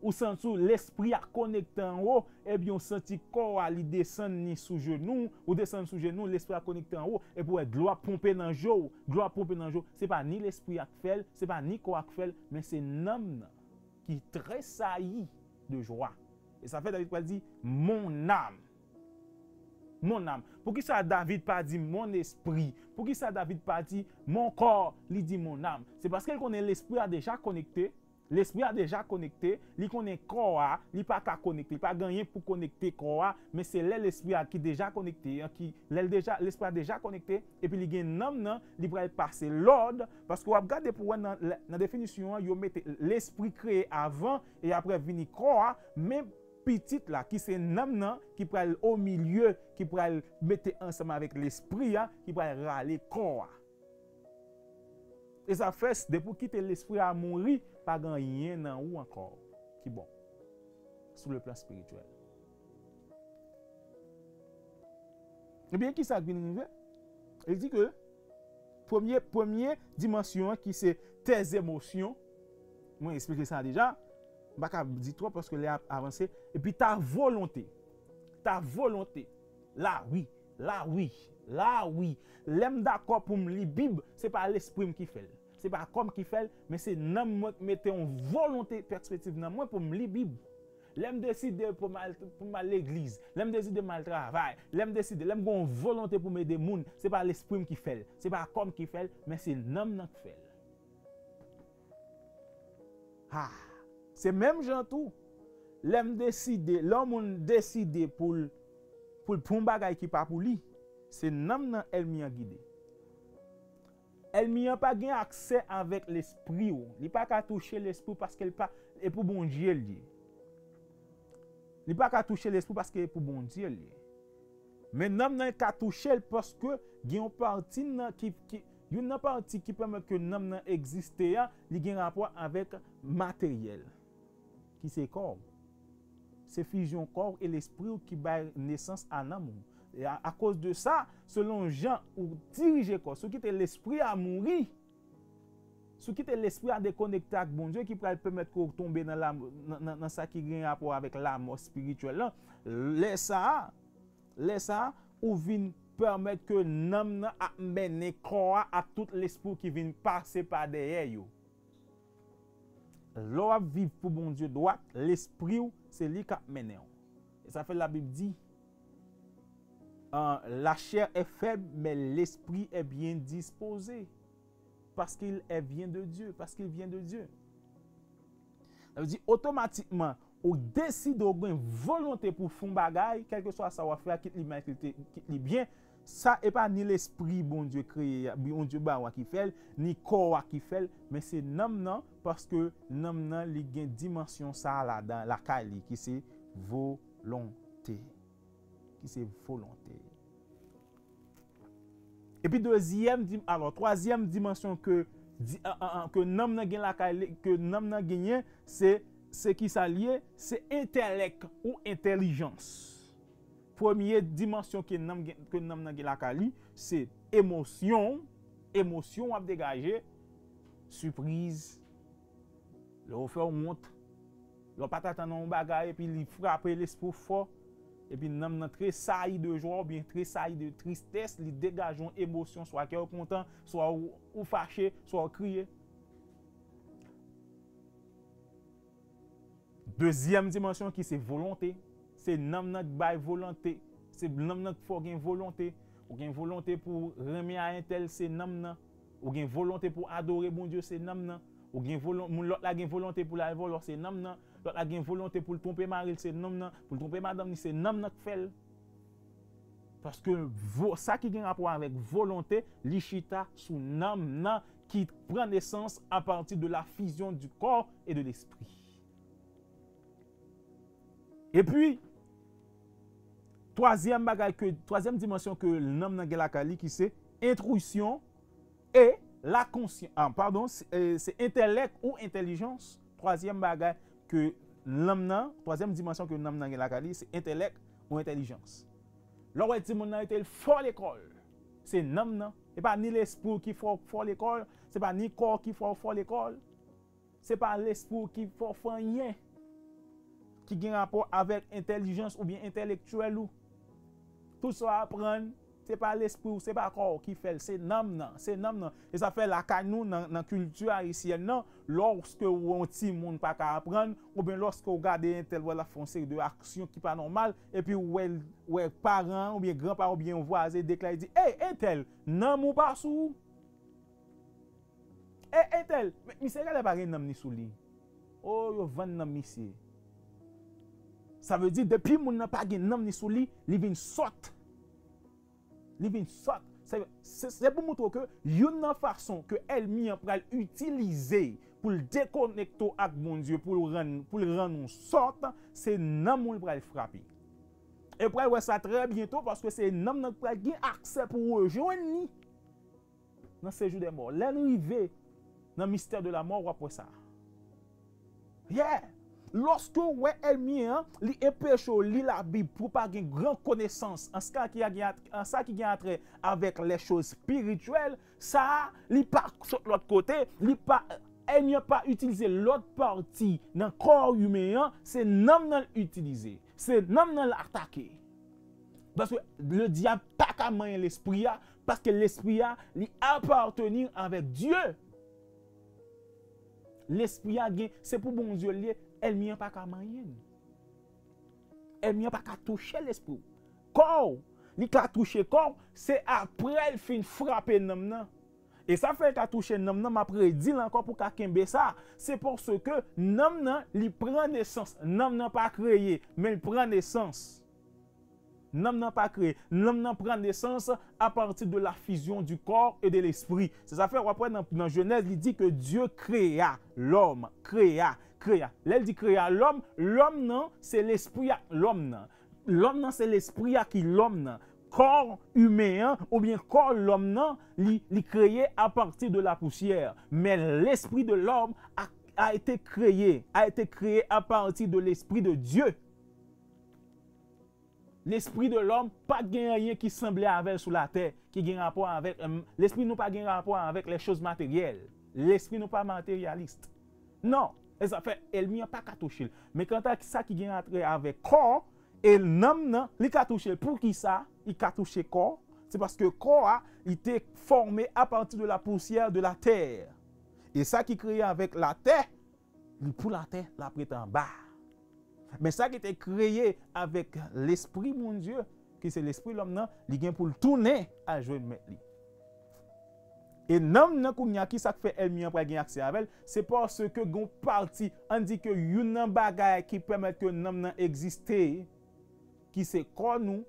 ou santi w, lespri a konekte anwo, ebyen, ou santi kò a, li desann, ni sou jenou, ou desann sou jenou, lespri a konekte anwo, epi w wè dlo ap ponpe nan je w, dlo ap ponpe nan je w. Se pa ni lespri a k fè l, se pa ni kò a k fè l, men se nanm nan ki tresayi de jwa. E sa fè David pral di, mon âme. Mon âme. Poukisa David pa di mon esprit? Poukisa David pa di mon corps? Li di mon âme. Se paske l konnen lespri a deja konekte. Lespri a deja konekte. Li konnen kò a, li pa ka konekte. Li pa gen anyen pou konekte kò a. Men se lè lespri a ki deja konekte an, ki, lè l deja, lespri a deja konekte, epi li gen nanm nan, li pral pase lòd. Paske w ap gade pou wè nan, nan definisyon an, yo mete lespri kreye avan, e apre vini kò a. Men pitit la, ki se nanm nan, ki pral o milye, ki pral mete ansanm avèk lespri a, ki pral rale kò a. E sa fè, depi w kite lespri a mouri, pa gen anyen nan ou ankò ki bon sou le plan espirityèl. Ebyen, ki sa k vin rive? Li di ke premye, premye dimansyon an, ki se tes émotions, mwen eksplike sa deja, m pa ka di twòp paske lè a ap avanse. Epi ta volonté. Ta volonté. La wi, la wi, la wi. Lè m dakò pou m li Bib, se pa lespri m ki fè l. Se pa kò m ki fè l, men se nanm mwen k mete yon volonte, pèspektiv nan mwen pou m li Bib. Lè m deside pou m al, pou m al legliz, lè m deside m al travay, lè m deside, lè m gen yon volonte pou m ede moun, se pa lespri m ki fè l, se pa kò m ki fè l, men se nanm nan k fè l. Ha! Se menm jan tou, lè m deside, lè yon moun deside pou l, pou l pran yon bagay ki pa pou li, se nanm nan ènmi an gide. Ènmi an pa gen aksè avèk lespri w. Li pa ka touche lespri w paske l pa, e pou Bondye l ye. Li pa ka touche lespri w paske e pou Bondye l ye. Men nanm nan ka touche l paske gen yon pati nan ki, ki, youn nan pati ki pèmèt ke nanm nan egziste a, li gen rapò avèk materyèl, ki se kò w. Se fizyon kò w e lespri w ki bay nesans a nanm ou. E a, akoz de sa, selon jan ou dirije kò w, si w kite lespri a mouri, si w kite lespri a dekonekte ak Bondye, ki pral pèmèt ke w tonbe nan la, nan, nan, nan sa ki gen rapò avèk lamò espirityèl lan, lè sa a, lè sa a, ou vin pèmèt ke nanm nan ap mennen kò a ak tout lespri w ki vin pase pa dèyè yo. Lè w ap viv pou Bondye dwat, lespri w, se li k ap mennen w. E sa fè Labib di, euh, la chair est faible, mais l'esprit est bien disposé. Parce qu'il est vient de Dieu, parce qu'il vient de Dieu. Sa vle di, otomatikman, ou deside, ou gen volonte pou fè yon bagay, kèlkeswa sa w ap fè a, kit li mal, kit li, kit li byen, sa e pa ni lespri Bondye kreye a, Bondye ba w a ki fè l, ni kò w a ki fè l, men se nanm nan, paske nanm nan, li gen dimansyon sa a ladan, lakay li, ki se volonte. Ki se volonte. Epi dezyèm, di, alò, twazyèm dimansyon ke, di, an, an, an, ke nanm nan gen lakay li, ke nanm nan genyen, se, se ki sa l ye? Se entèlèk ou entèlijans. Premye dimansyon ke nanm gen, ke nanm nan gen lakay li, se emosyon, emosyon w ap degaje, sipriz, lè yo fè w wont, lè w pa t atann yon bagay, epi li frape lespri w fò, epi nanm nan tresayi de jwa oubyen tresayi de tristès, li degaje yon emosyon, swa kè w kontan, swa ou, ou fache, swa w kriye. Dezyèm dimansyon ki se volonte, se nanm nan k bay volonte, se nanm nan k fè w gen volonte. Ou gen volonte pou w renmen a entèl, se nanm nan. Ou gen volonte pou w adore Bondye, se nanm nan. Ou gen volon-, moun lòt la gen volonte pou l al vòlò, se nanm nan. Lòt la gen volonte pou l twonpe mari l, se nanm nan. Pou l twonpe madanm li, se nanm nan k fè l. Paske vo-, sa ki gen rapò avèk volonte, li chita sou nanm nan ki pran nesans à partir de la fusion du corps et de l'esprit. Epi, twazyèm bagay ke, twazyèm dimansyon ke nanm nan gen lakay li ki se entwisyon e la konsyan-, ah, padon, se, eh, se entèlèk ou entèlijans. Twazyèm bagay ke nanm nan, twazyèm dimansyon ke nanm nan gen lakay li, se entèlèk ou entèlijans. Lè w wè timoun nan rete l fò lekòl, se nanm nan. E pa ni lespri w ki fè w fò lekòl, se pa ni kò w ki fè w fò lekòl. Se pa lespri w ki fè w fè anyen ki gen rapò avèk entèlijans oubyen entèlektyèl ou. Tout sa w aprann, se pa lespri w, se pa kò w ki fè l, se nanm nan, se nanm nan. E sa fè lakay nou, nan, nan kilti ayisyèn nan, lòske w wè yon timoun pa ka aprann, oubyen lòske w gade entèl, wè l ap fè yon seri de aksyon ki pa nòmal, epi w wè, wè paran an oubyen granparan oubyen yon vwazen deklare di, "Ey, entèl, nanm ou pa sou ou." E entèl, men misye genlè pa gen nanm ni sou li. O, yo vann nanm misye. Sa vle di, depi moun nan pa gen nanm ni sou li, li vin sòt. Li vin sòt. Se, se, se pou montre w ke youn nan fason ke ènmi an pral itilize pou l dekonekte w ak Bondye, pou l rann, pou l rann ou sòt, se nanm ou l pral frape. E w pral wè sa trè byento, paske se nanm nan k pral gen aksè pou rejwenn li nan sejou dè mò. Lè n rive nan mistè de la mò, w ap wè sa. Yeah! Lòske w wè ènmi an, li enpeche w li Labib pou w pa gen gran konesans an sa ki a gen at-, an sa ki gen atrè avèk lè choz espirityèl, sa a, li pa sot lòt kote, li pa, ènmi an pa itilize lòt pati nan kò imen an, se nanm nan l itilize. Se nanm nan l atake. Paske le dyab pa ka manyen lespri a, paske lespri a, li apartenir avèk Dye. Lespri a gen, se pou Bondye l ye, ènmi an pa ka manyen l. Ènmi an pa ka touche lespri w. Kò w, li ka touche kò w, se apre l fin frape nanm nan. E sa fè l ka touche nanm nan, m ap redi l ankò pou w ka kenbe sa. Se paske nanm nan, li pran nesans. Nanm nan pa kreye, men l pran nesans. Nanm nan pa kreye. Nanm nan pran nesans à partir de la fusion du corps et de l'esprit. Se sa fè w ap wè nan, nan Jenèz, li di ke Dieu créa l'homme, créa, créa. Lè l di créa l'homme, l'homme nan, se lespri ak lòm nan. Lòm nan, se lespri a ki lòm nan. Kò imen an, oubyen kò lòm nan, li, li kreye à partir de la poussière. Mais l'esprit de l'homme a, a été créé, a été créé à partir de l'esprit de Dieu. Lespri de lòm pa t gen anyen ki sanble avè l sou latè, ki gen rapò avèk, em, lespri nou pa gen rapò avèk les choses matérielles. Lespri nou pa materyalis. Non, e sa fè ènmi an pa ka touche l. Men kanta sa ki gen atrè avèk kò, e nanm nan, li ka touche l. Poukisa li ka touche kò? Se paske kò a, li te fòme à partir de la poussière de la terre. E sa ki kreye avèk latè, Li pou latè, l ap ret anba. Men sa ki te kreye avèk lespri Bondye, ki se lespri lòm nan, li gen pou l tounen al jwenn mèt li. E nanm nan kounye a, ki sa k fè ènmi an pral gen aksè avè l? Se paske gen yon pati, ann di ke youn nan bagay ki pèmèt ke nanm nan egziste, ki se kò nou,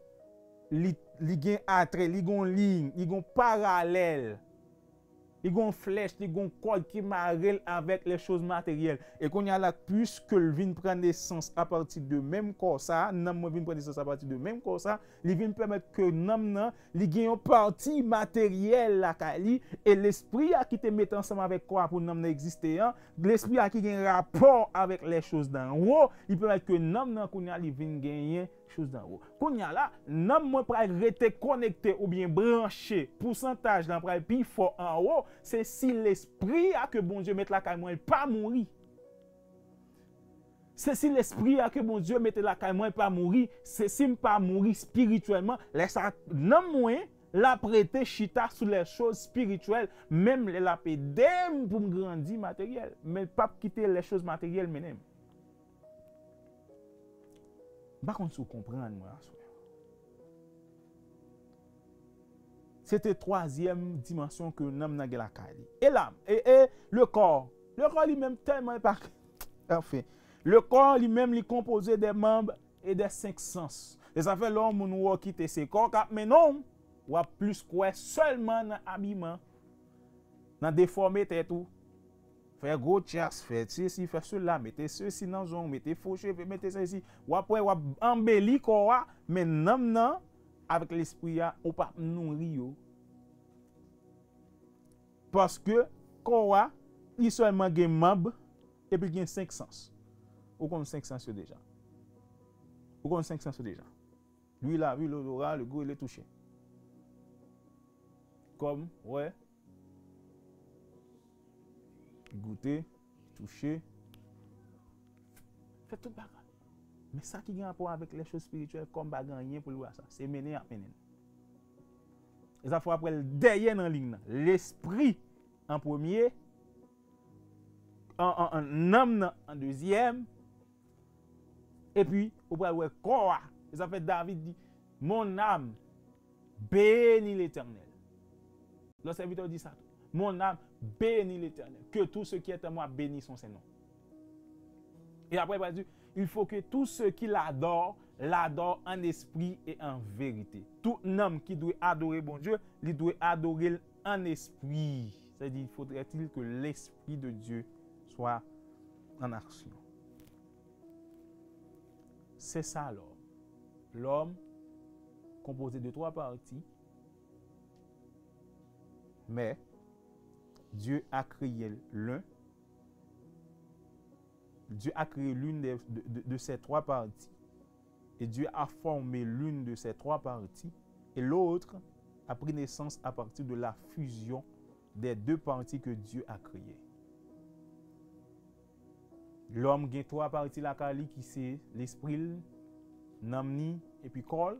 li, li gen atrè, li gen yon liy, li gen yon paralèl, li gen yon flèch, li gen yon kòd ki mare l avèk les choses matérielles. E kounye a la, puiske l vin pran nesans apati de menm kò sa, nanm mwen vin pran nesans apati de menm kò sa, li vin pèmèt ke nanm nan, li gen yon pati materyèl lakay li, e lespri a ki te mete ansanm avèk kò a pou nanm nan egziste an, lespri a ki gen rapò avèk les choses d'en haut, li pèmèt ke nanm nan kounye a li vin genyen chose d'en haut. Kounye a la, nanm mwen pral rete konekte oubyen branche, pousantaj lan pral pi fò anwo, se si lespri a ke Bondye met lakay mwen pa mouri. Se si lespri a ke Bondye mete lakay mwen pa mouri, se si m pa mouri espirityèlman, lè sa nanm mwen l ap rete chita sou les choses spirituelles, menm lè l ap ede m pou m grandi materyèl, men l p ap kite les choses matérielles mennen m. M pa konn si w konprann mwen aswè. Se te twazyèm dimansyon ke nanm nan gen lakay li. E lam, e, e le kò. Le kò li menm tèlman enpak-, anfen. Le kò li menm li konpoze de manm e de senk sans. E sa fè lè yon moun wè w kite se kò k ap mennen w, w ap plis kwè sèlman nan abiman, nan defòme tèt ou. Fè gwo tchas, fè sesi, fè sela, mete sesi nan zong, mete fo cheve, mete sesi. W ap wè, w ap anbeli kò a, men nanm nan, avèk lespri a, ou p ap nouri yo. Paske kò a, li sèlman gen manm, epi l gen senk sans. Ou konn senk sans yo deja. Ou konn senk sans yo deja. L'ouïe, la vue, l'odorat, le goût et le toucher. Kòm, wè, goute, touche, fè tout bagay. Men sa ki gen rapò avèk les choses spirituelles, kò m pa gen anyen pou l wè sa. Se mennen y ap mennen l. E sa fè w ap wè l dèyè nan liy nan. Lespri an premye, an, an, an, nanm nan an dezyèm, epi ou pral wè kò a. E sa fè David di, mon âme, bénis l'Éternel. Lòt sèvitè di sa tou. Mon âme, bénis l'Éternel. Que tout ce qui est en moi bénisse son saint nom. E apre, il va dire, il faut que tout ce qui l'adore, l'adore en esprit et en vérité. Tout nanm ki dwe adore Bondye, li dwe adore l an espri. Sa di, faudrait-il que l'Esprit de Dieu soit en action. C'est ça l'homme. L'homme composé de trois parties, mais Dieu a créé l'un, Dieu a créé l'une des- de, de- de ces trois parties, et Dieu a formé l'une de ces trois parties, et l'autre a pris naissance à partir de la fusion des deux parties que Dieu a créées. Lòm gen twa pati lakay li ki se lespri l, nanm ni, epi kò l.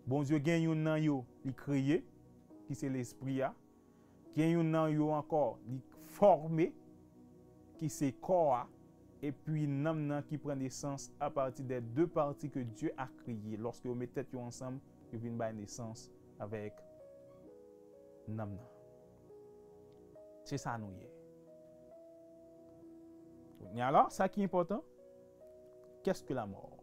Bondye gen youn nan yo li kreye, ki se lespri a. Gen youn nan yo ankò li fòme, ki se kò a. Epi nanm nan ki pran nesans apati de de pati ke Dye a kreye. Lòske yo met tèt yo ansanm, yo vin bay nesans avèk nanm nan. Se sa nou ye. Kounye a la, sa ki enpòtan, qu'est-ce que la mort?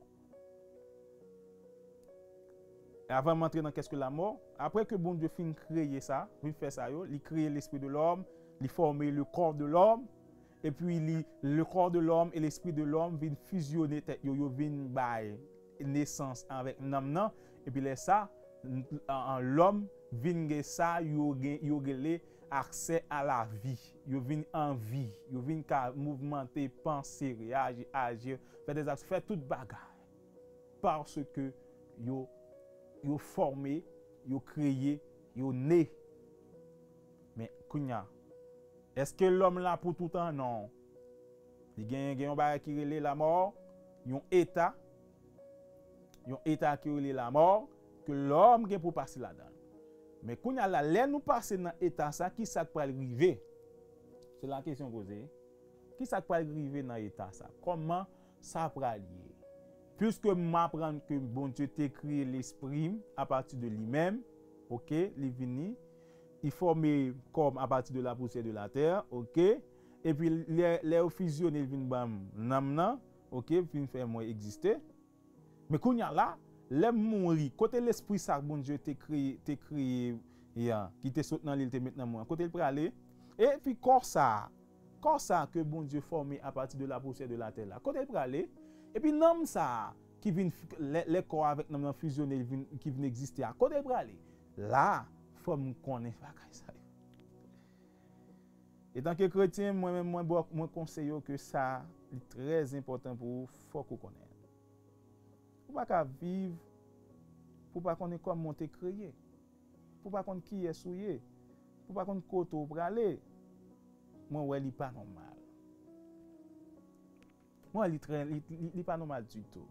E avan m antre nan qu'est-ce que la mort, apre ke Bondye fin kreye sa, fin fè sa yo, li kreye l'esprit de l'homme, li fòme le corps de l'homme, epi li, le corps de l'homme et l'esprit de l'homme vin fizyone tèt yo, yo vin bay nesans avèk nanm nan, epi lè sa, n- an- an lòm vin gen sa yo gen, yo rele accès à la vie. Yo vin an vi, yo vin ka mouvmante, panse, reyaji, aji, fè dèzak, fè tout bagay. Paske yo, yo fòme, yo kreye, yo ne. Men kounye a, èske lòm la pou toutan? Non. Li gen, gen yon bagay ki rele lamò, yon eta, yon eta ki rele lamò, ke lòm gen pou pase ladan l. Men kounye a la, lè nou pase nan eta sa, ki sa k pral rive? Se la kesyon poze. Kisa k pral rive nan eta sa? Kòman sa pral ye? Piske m aprann ke Bondye te kreye lespri m apati de li menm, oke, li vini, li fòme kò m apati de la pousyè de la tè, oke, epi lè, lè yo fizyone, li vin ban m nanm nan, oke, vin fè mwen egziste. Men kounye a la, lè m mouri, kote lespri sa Bondye te kreye, te kreye, e, a, ki te sot nan li, li te met nan mwen an, kote l prale? Epi kò sa a, kò sa a ke Bondye fòme apati de la pousyè de la tè la, kote l prale? Epi nanm sa a ki vin f-, lè, lè kò a avèk nanm nan fizyone, li vin, ki vin egziste a, kote l prale? La, fò m konnen bagay sa yo. Etanke kretyen, mwen menm, mwen, mwen konseye w ke sa, li trè enpòtan pou ou, fòk ou konnen. Ou pa ka viv pou w pa konnen kòman w te kreye, pou w pa konn kiyès ou ye, pou w pa konn kote w prale. Mwen wè li pa nòmal. Mwen wè li trè, li, li, li pa nòmal ditou.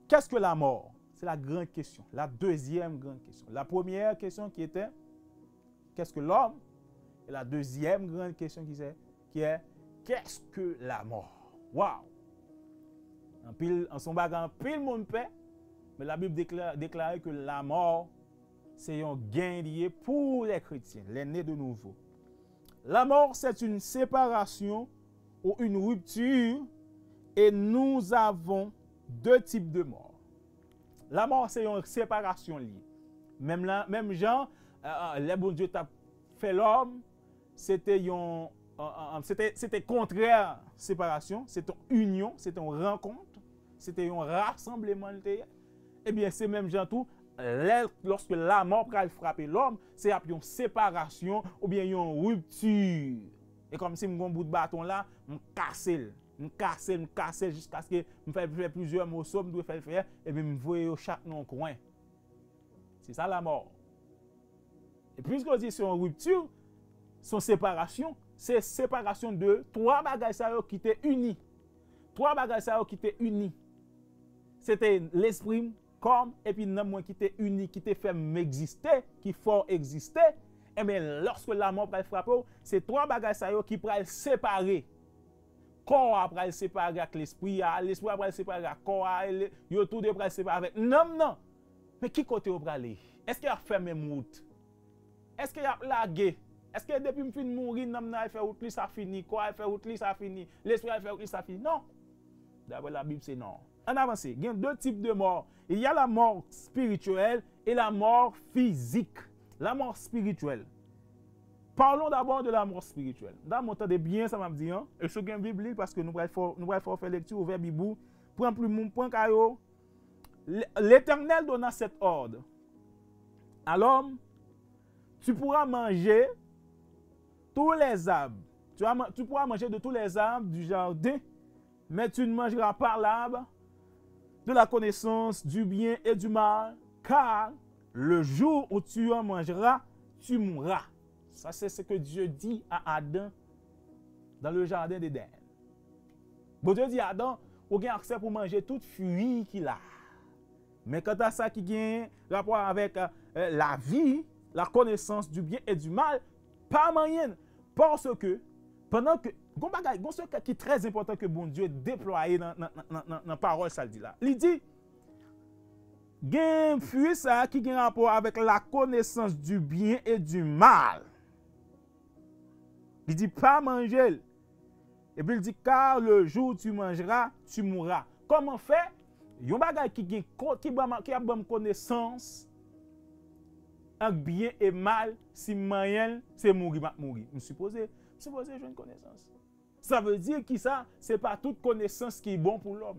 Qu'est-ce que la mort? C'est la grande question. La deuxième grande question. La première question qui était, qu'est-ce que l'homme? Et la deuxième grande question qui c'est, qui est, qu'est-ce que la mort? Wow! Anpil, an son bagay anpil moun pè, men Labib dekla-, deklare ke lamò se yon gen li ye pou lè kretyen, lè ne de nouvo. La mort, c'est une séparation ou une rupture, et nous avons deux types de mort. Lamò se yon separasyon li ye. Menm la, menm jan, euh, euh, lè Bondye t ap fè lòm, se te yon, euh, euh, se te, se te kontrè separasyon, se te yon inyon, se te yon rankont, se te yon rasanbleman li te ye. Ebyen, se menm jan tou, lè, lòske lamò pral frape lòm, se ap yon separasyon oubyen yon ripti. E kòmsi m gon bout baton la, m kase l, m kase l, m kase l jiskaske m fè l fè plizyè moso, m dwe fè l fè, epi m voye yo chak nan yon kwen. Se sa lamò. E piske w di se yon ripti, se yon separasyon, se separasyon de twa bagay sa yo ki te ini. Twa bagay sa yo ki te ini. Se te lespri m, kò m, epi nanm mwen ki te ini, ki te fè m egziste, ki fè w egziste. Enben, lòske lamò pral frape w, se twa bagay sa yo ki pral separe. Kò a pral separe ak lespri a, lespri a pral separe ak kò a, e le-, yo tou de pral separe avèk nanm nan. Men ki kote yo prale? Èske y ap fè menm wout? Èske y ap lage? Èske depi m fin mouri, nanm nan al fè wout li, sa fini? Kò a al fè wout li, sa fini? Lespri a al fè wout li, sa fini? Non. Daprè Labib, se non. Ann avanse. Gen de tip de mò. Il y a la mort spirituelle et la mort physique. La mort spirituelle. Parlons d'abord de la mort spirituelle. Damou, tande byen sa m ap di an. E si w gen Bib, li l, paske nou pral fè, nou pral fè w fè lekti, ouvè Bib ou, pran plim ou, pran kaye w. L-, L'Éternel donna cet ordre. À l'homme, tu pourras manger tous les arbres. Tu vas ma-, tu pourras manger de tous les arbres du jardin, mais tu ne mangeras pas l'arbre de la connaissance du bien et du mal, car le jour où tu en mangeras, tu mourras. Ça, c'est ce que Dieu dit à Adam dans le jardin d'Éden. Bondye di Adan, ou gen aksè pou manje tout fwi ki la. Men kanta sa ki gen rapò avèk, euh, lavi, la connaissance du bien et du mal, pa manyen l. Paske, pandan ke, gon bagay, gon sekrè ki trè enpòtan ke Bondye deplwaye nan, nan, nan, nan, nan pawòl sa l di la. Li di, gen fwi sa ki gen rapò avèk la connaissance du bien et du mal. Li di, pa manje l. Epi l di, car le jour où tu mangeras, tu mourras. Kòman fè? Yon bagay ki gen ko-, ki ban m, ki ap ban m konesans ant byen e mal, si m manyen l, se mouri m ap mouri. M sipoze, m sipoze jwenn konesans. Sa vle di ki sa? Se pa tout konesans ki bon pou lòm.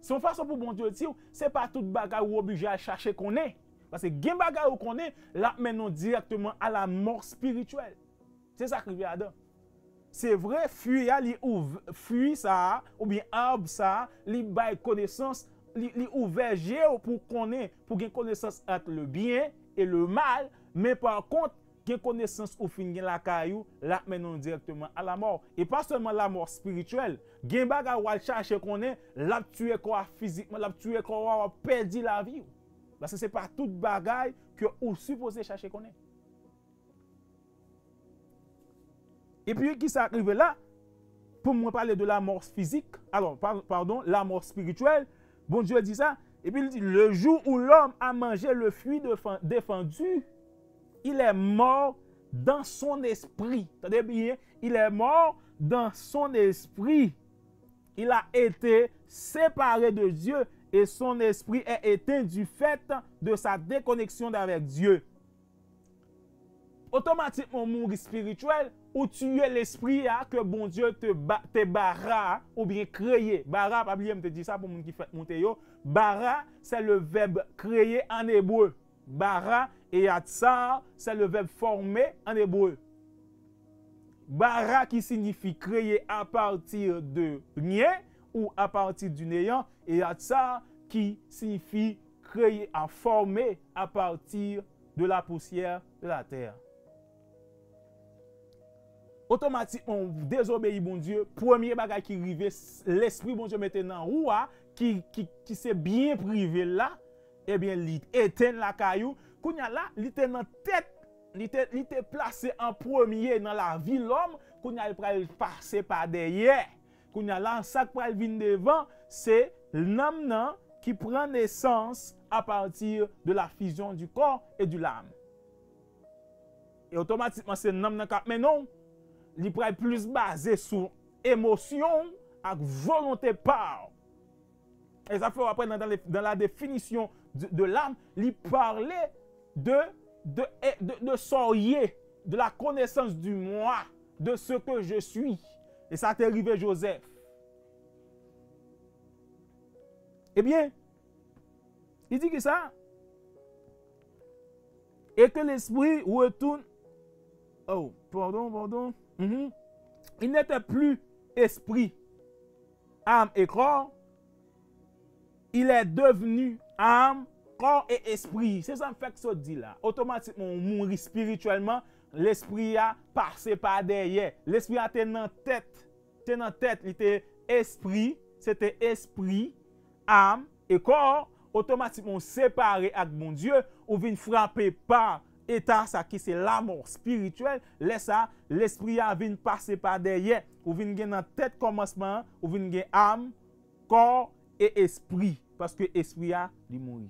Se yon fason pou Bondye di w, se pa tout bagay ou oblije al chache konnen. Paske gen bagay ou konnen, l ap mennen w dirèkteman a la mò espirityèl. Se sa k rive Adan. Se vre, fwi a, li ouv-, fwi sa a, oubyen ab sa a, li bay konesans, li, li ouvè je w pou konnen, pou gen konesans ant le byen e le mal, men pa kont, gen konesans ou fin gen lakay ou, l ap mennen w dirèkteman a lamò. E pa sèlman lamò espirityèl, gen bagay w al chache konnen, l ap tiye kò a fizikman, l ap tiye kò a, w ap pèdi lavi w. Paske se pa tout bagay ke ou sipoze chache konnen. Epi, ki sa k rive la? Pou mwen pale de la mort physique, alors, par- pardon, la mort spirituelle, Bondye di sa, epi li di, le jour où l'homme a mangé le fruit de- défendu, il est mort dans son esprit. Tande byen, il est mort dans son esprit. Il a été séparé de Dieu et son esprit est éteint du fait de sa déconnexion avec Dieu. Otomatikman, ou mouri espirityèl, ou tiye lespri a ke Bondye te, ba, te bara, oubyen kreye. Bara, pa bliye, m te di sa pou moun ki fèk moute yo. Bara, c'est le verbe créer en hébreu. Bara et yatsar, c'est le verbe former en hébreu. Bara ki siyifi créer à partir de rien ou à partir du néant, et yatsar ki siyifi créer, à former à partir de la poussière de la terre. Otomatikman, ou dezobeyi Bondye, premye bagay ki rive, lespri Bondye mete nan ou a, ki, ki, ki se byen prive l la, ebyen, li etenn lakay ou. Kounye a la, li te nan tèt, li te, li te plase an premye nan lavi lòm, kounye a, li pral pase pa dèyè. Kounye a la, sa k pral vin devan, se nanm nan ki pran nesans à partir de la fusion du corps et de l'âme. E otomatikman, se nanm nan k ap mennen w. Li pral plis baze sou emosyon w ak volonte pa w. E sa fè w apre nan, dans les- dans la définition de, de l'âme, li pale de, de, de, de sa w ye, de la connaissance du moi, de ce que je suis. E sa te rive Joseph. Ebyen, li di ki sa? Et que l'esprit retourne. Oh, pardon, pardon. Mhm. Il n'était plus esprit, âme et corps. Il est devenu âme, corps et esprit. Se sa m fèk sot di la. Otomatikman, ou mouri espirityèlman, lespri a pase pa dèyè. Lespri a te nan tèt, te nan tèt, li te espri, se te espri, âme et corps, otomatikman ou separe ak Bondye, ou vin frape pa eta sa ki se lamò espirityèl, lè sa, lespri a vin pase pa dèyè, ou vin gen nan tèt kòmansman an, ou vin gen âme, corps et esprit, paske espri a, li mouri.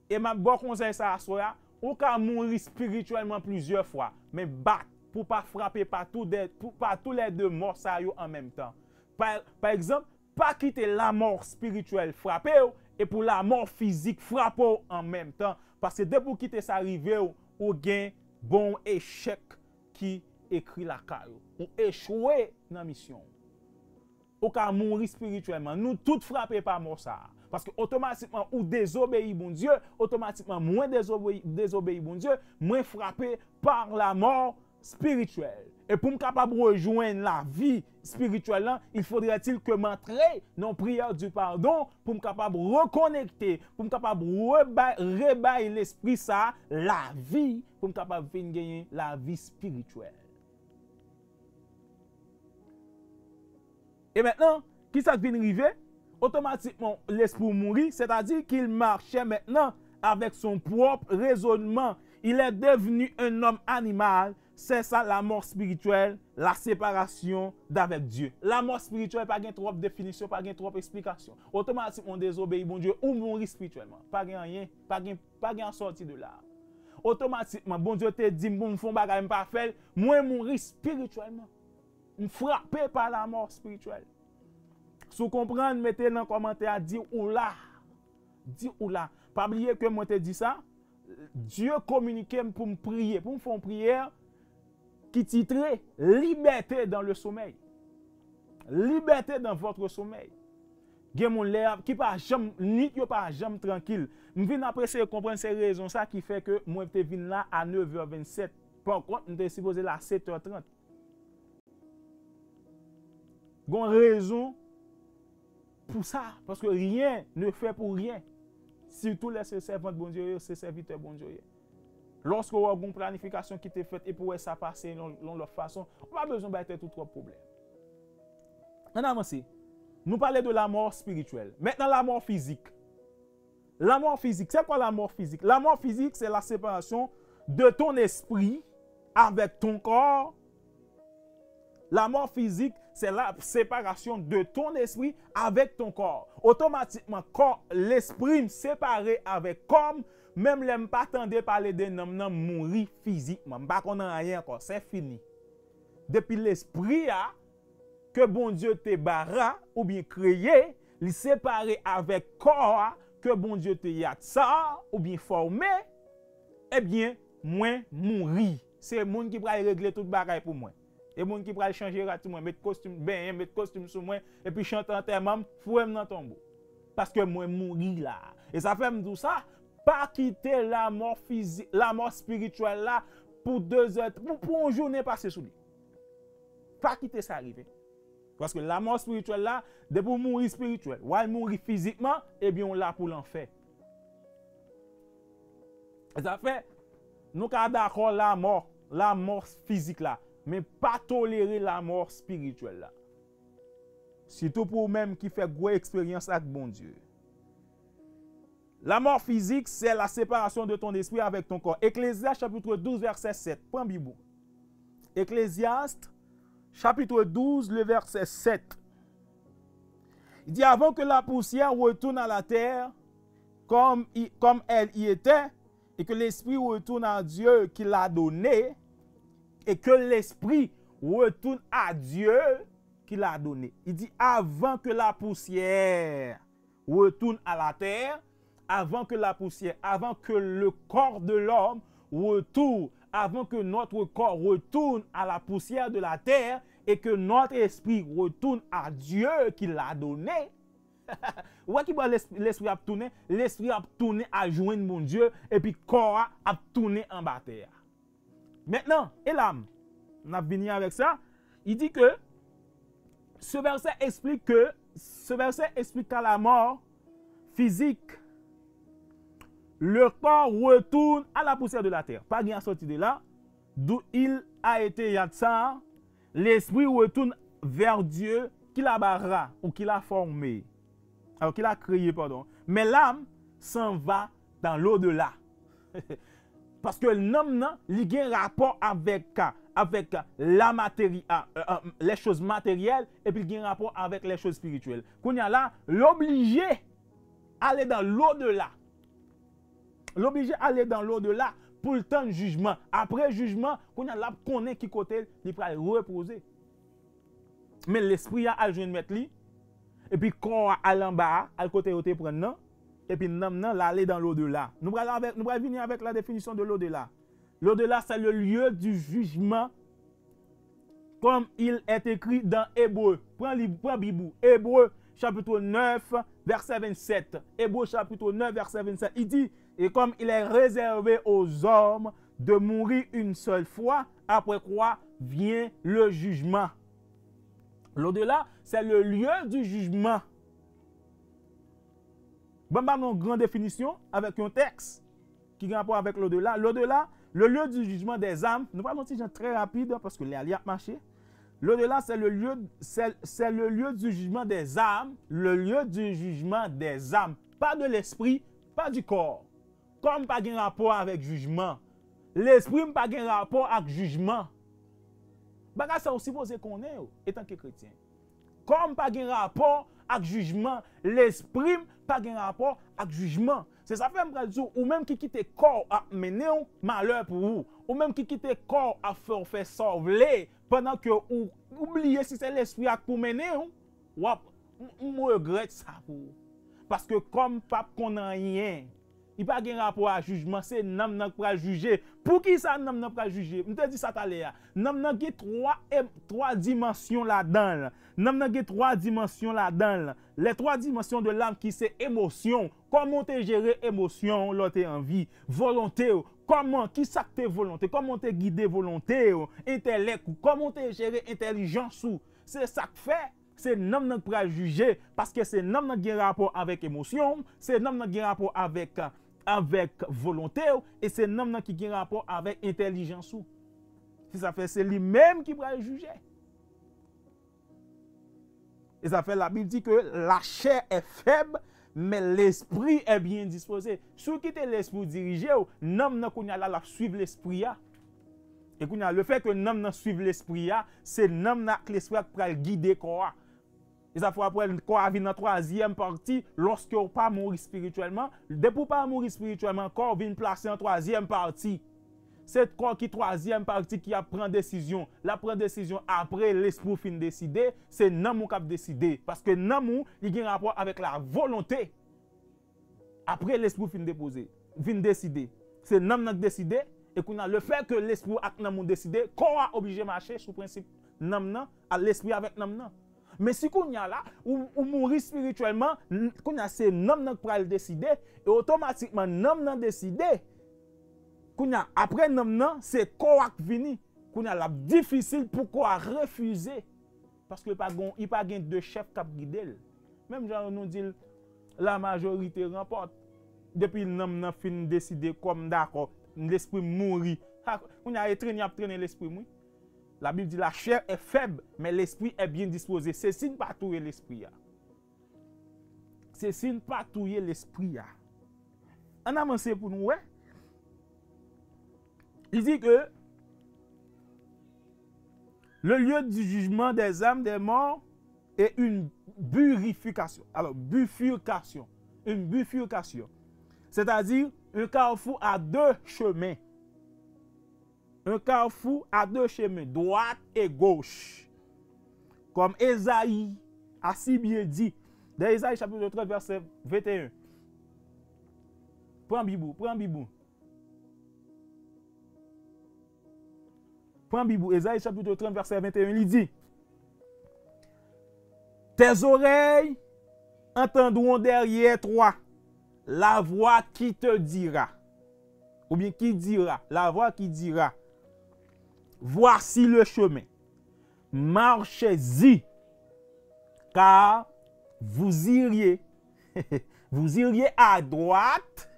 E m ap ba w konsèy sa aswè a, ou ka mouri espirityèlman plizyè fwa, men bat pou pa frape pa tou de, pou, pa tou lè de mò sa yo an menm tan. Pa, pa egzanp, pa kite lamò espirityèl frape w e pou lamò fizik frape w an menm tan, paske depi w kite sa rive w, ou gen bon echèk ki ekri lakay ou. Ou echwe nan misyon w. Ou ka mouri espirityèlman. Nou tout frape pa mò sa a. Paske otomatikman ou dezobeyi Bondye, otomatikman mwen dezobeyi, dezobeyi Bondye, mwen frape pa lamò espirityèl. E pou m kapab rejwenn lavi espirityèl lan, il faudrait-il que m antre nan priyè di padon pou m kapab rekonekte, pou m kapab rebay, rebay lespri sa a lavi, pou m kapab vin genyen lavi espirityèl. E mentnan, ki sa k vin rive? Otomatikman, lespri w mouri, c'est-à-dire qu'il marchait maintenant avec son propre raisonnement. Il est devenu un homme animal. C'est ça la mort spirituelle, la séparation d'avec Dieu. Lamò espirityèl pa gen twòp definisyon, pa gen twòp eksplikasyon. Otomatikman, w dezobeyi Bondye, ou mouri espirityèlman. Pa gen anyen, pa gen, pa gen an sòti de la. Otomatikman, Bondye te di m pou m fè yon bagay, m pa fè l, mwen mouri espirityèlman. M frape pa lamò espirityèl. Si w konprann, mete nan kòmantè a, di ou la. Di ou la. Pa bliye ke mwen te di sa. Dye kominike m pou m priye, pou m fè yon priyè ki titre Liberté dans le sommeil. Liberté dans votre sommeil. Gen moun lè ki pa janm, nwit yo pa janm trankil. M vin ap eseye konprann se rezon sa ki fè ke mwen te vin la a nev è vennsèt. Pa kont, m te sipoze la sèt è trant. Gon rezon pou sa, paske rien ne fait pour rien. Surtout lè se sèvant Bondye yo, se sèvitè Bondye yo. Lòske w wè gon planifikasyon ki te fèt epi w wè sa pase yon, yon lòt fason, ou pa bezwen bay tèt ou twòp pwoblèm. Ann avanse. Nou pale de lamò espirityèl. Mentnan, lamò fizik. Lamò fizik. C'est quoi la mort physique? La mort physique, c'est la séparation de ton esprit avec ton corps. La mort physique, c'est la séparation de ton esprit avec ton corps. Otomatikman, kò, lespri m separe avèk kò m, menm lè m pa tande pale de nanm nan, m mouri fizikman. M pa konn anyen ankò, se fini. Depi lespri a, ke Bondye te bara oubyen kreye, li separe avèk kò a ke Bondye te yatsa oubyen fòme, ebyen, mwen mouri. Se moun ki pral regle tout bagay pou mwen. E moun ki pral chanje rad sou mwen, met kostim, benyen, met kostim sou mwen, epi chante antèman m, foure m nan tonbo. Paske mwen mouri la. E sa fè m di w sa, pa kite lamò fizik, lamò espirityèl la pou de zè, pou, pou yon jounen pase sou li. Pa kite sa rive. Paske lamò espirityèl la, depi w mouri espirityèl, w al mouri fizikman, ebyen w la pou lanfè. E sa fè, nou ka dakò lamò, lamò fizik la, men pa tolere lamò espirityèl la. Sitou pou ou menm ki fè gwo eksperyans ak Bondye. La mort physique, c'est la séparation de ton esprit avec ton corps. Ecclésiaste chapitre douze, verset sept. Pran Bib ou. Ecclésiaste chapitre douze, le verset sept. Il dit, avant que la poussière retourne à la terre comme, i- comme elle y était, et que l'esprit retourne à Dieu qui l'a donné, et que l'esprit retourne à Dieu qui l'a donné. Il dit, avant que la poussière retourne à la terre, avant que la poussière, avant que le corps de l'homme retourne, avant que notre corps retourne à la poussière de la terre et que notre esprit retourne à Dieu qui l'a donné. Ou wè ki bò les- lespri ap tounen? Lespri ap tounen al jwenn Bondye, epi kò a ap tounen anba tè a. Maintenant, et là, n ap vini avec ça, il dit que ce verset explique que, ce verset explique qu'à la mort physique, le corps retourne à la poussière de la terre. Pa gen a sòti de la, d'où il a été yatsa, l'esprit retourne vers Dieu qui l'a bara ou qui l'a formé. Alors, qui l'a créé, pardon. Mais l'âme s'en va dans l'au-delà. Paske nanm nan, li gen rapò avèk, avèk la materi, a, euh, euh, les choses matérielles, epi li gen rapò avèk les choses spirituelles. Kounye a la, l oblije ale dans l'au-delà. L oblije ale dans l'au-delà pou l tann jijman. Apre jijman, kounye a l ap konnen ki kote li pral repoze. Men lespri a al jwenn mèt li, epi kò a al anba a, al kote yo te pran l nan, epi nanm nan l ale dans l'au-delà. Nou pral avèk, nou pral vini avèk la définition de l'au-delà. L'au-delà, c'est le lieu du jugement, comme il est écrit dans Hébreu. Pran li, pran Bib ou. Hébreu, chapitre neuf, verset vingt-sept. Hébreu, chapitre neuf, verset vingt-sept. Il dit, et comme il est réservé aux hommes de mourir une seule fois, après quoi vient le jugement. L'au-delà, c'est le lieu du jugement. Ban m ba nou yon gran definisyon avèk yon tèks ki gen rapò avèk l'au-delà. L'au-delà, le lieu du jugement des âmes. Nou pral yon ti jan trè rapid, paske lè a li ap mache. L'au-delà, c'est le lieu, c'est, c'est le lieu du jugement des âmes, le lieu du jugement des âmes. Pas de l'esprit, pas du corps. Kò m pa gen rapò avèk jijman. Lespri m pa gen rapò ak jijman. Bagay sa ou sipoze konnen yo, etanke kretyen. Kò m pa gen rapò ak jijman. Lespri m pa gen rapò ak jijman. Se sa fè m pral di w, ou menm ki kite kò w ap mennen w, malè pou ou. Ou menm ki kite kò w ap fè w fè sa w vle, pandan ke ou, ou bliye si se lespri a k pou mennen w, w ap, m, m regrèt sa pou ou. Paske kò m p ap konn anyen. Li pa gen rapò a jijman, se nanm nan k pral jije. Poukisa nanm nan pral jije? M te di sa talè a. Nanm nan gen twa, e, twa dimansyon ladan l. Nanm nan gen twa dimansyon ladan l. Les trois dimensions de l'âme ki se emosyon. Kòman w te jere emosyon w lè w te anvi? Volonte w. Kòman, kisa k te volonte? Kòman w te gide volonte w? Entèlèk ou. Kòman w te jere entèlijans ou? Se sa k fè se nanm nan k pral jije, paske se nanm nan k gen rapò avèk emosyon w, se nanm nan k gen rapò avèk, avèk volonte w, e se nanm nan ki gen rapò avèk entèlijans ou. Se sa fè se li menm ki pral jije. E sa fè Labib di ke la chair est faible, mais l'esprit est bien disposé. Si w kite lespri w dirije w, nanm nan kounye a la, l ap swiv lespri a. E kounye a, lefètke nanm nan swiv lespri a, se nanm nan ak lespri a k pral gide kò a. E sa fè w ap wè kò a vin nan twazyèm pati, lòske w pa mouri espirityèlman. Depi w pa mouri espirityèlman, kò w vin plase an twazyèm pati. Se kò ki twazyèm pati ki ap pran desizyon. L ap pran desizyon apre lespri w fin deside, se nanm ou k ap deside. Paske nanm ou, li gen rapò avèk la volonte. Apre lespri w fin depoze, vin deside. Se nanm nan k deside, e kounye a, lefètke lespri w ak nanm ou deside, kò a oblije mache sou prensip nanm nan, a lespri avèk nanm nan. Men si kounye a la, ou, ou mouri espirityèlman, n- kounye a se nanm nan k pral deside, e otomatikman nanm nan deside. Kounye a, apre nanm nan, se kò a k vini. Kounye a, l ap difisil pou kò a refize. Paske li pa gen, li pa gen de chèf k ap gide l. Menm jan nou di l, la majorité remporte. Depi nanm nan fin deside kò m dakò, lespri m mouri. Ha, kounye a, e trennen y ap trennen lespri m, wi. Labib di, la chair est faible, mais l'esprit est bien disposé. Se si n pa touye lespri a. Se si n pa touye lespri a. Ann avanse pou nou wè. Li di ke le lieu du jugement des âmes, des morts est une bifurcation. Alors, bifurcation. Une bifurcation. C'est-à-dire un carrefour à deux chemins. Un carrefour à deux chemins, droite et gauche. Comme Ésaïe a si bien dit, dans Ésaïe chapitre trente, verset vingt et un. Pran Bib ou, pran Bib ou. Pran Bib ou, Ésaïe chapitre trente, verset vingt et un, li di, tes oreilles entendront derrière toi la voix qui te dira, ou bien qui dira, la voix qui dira, voici le chemin, marchez-y, car vous iriez, vous iriez à droite,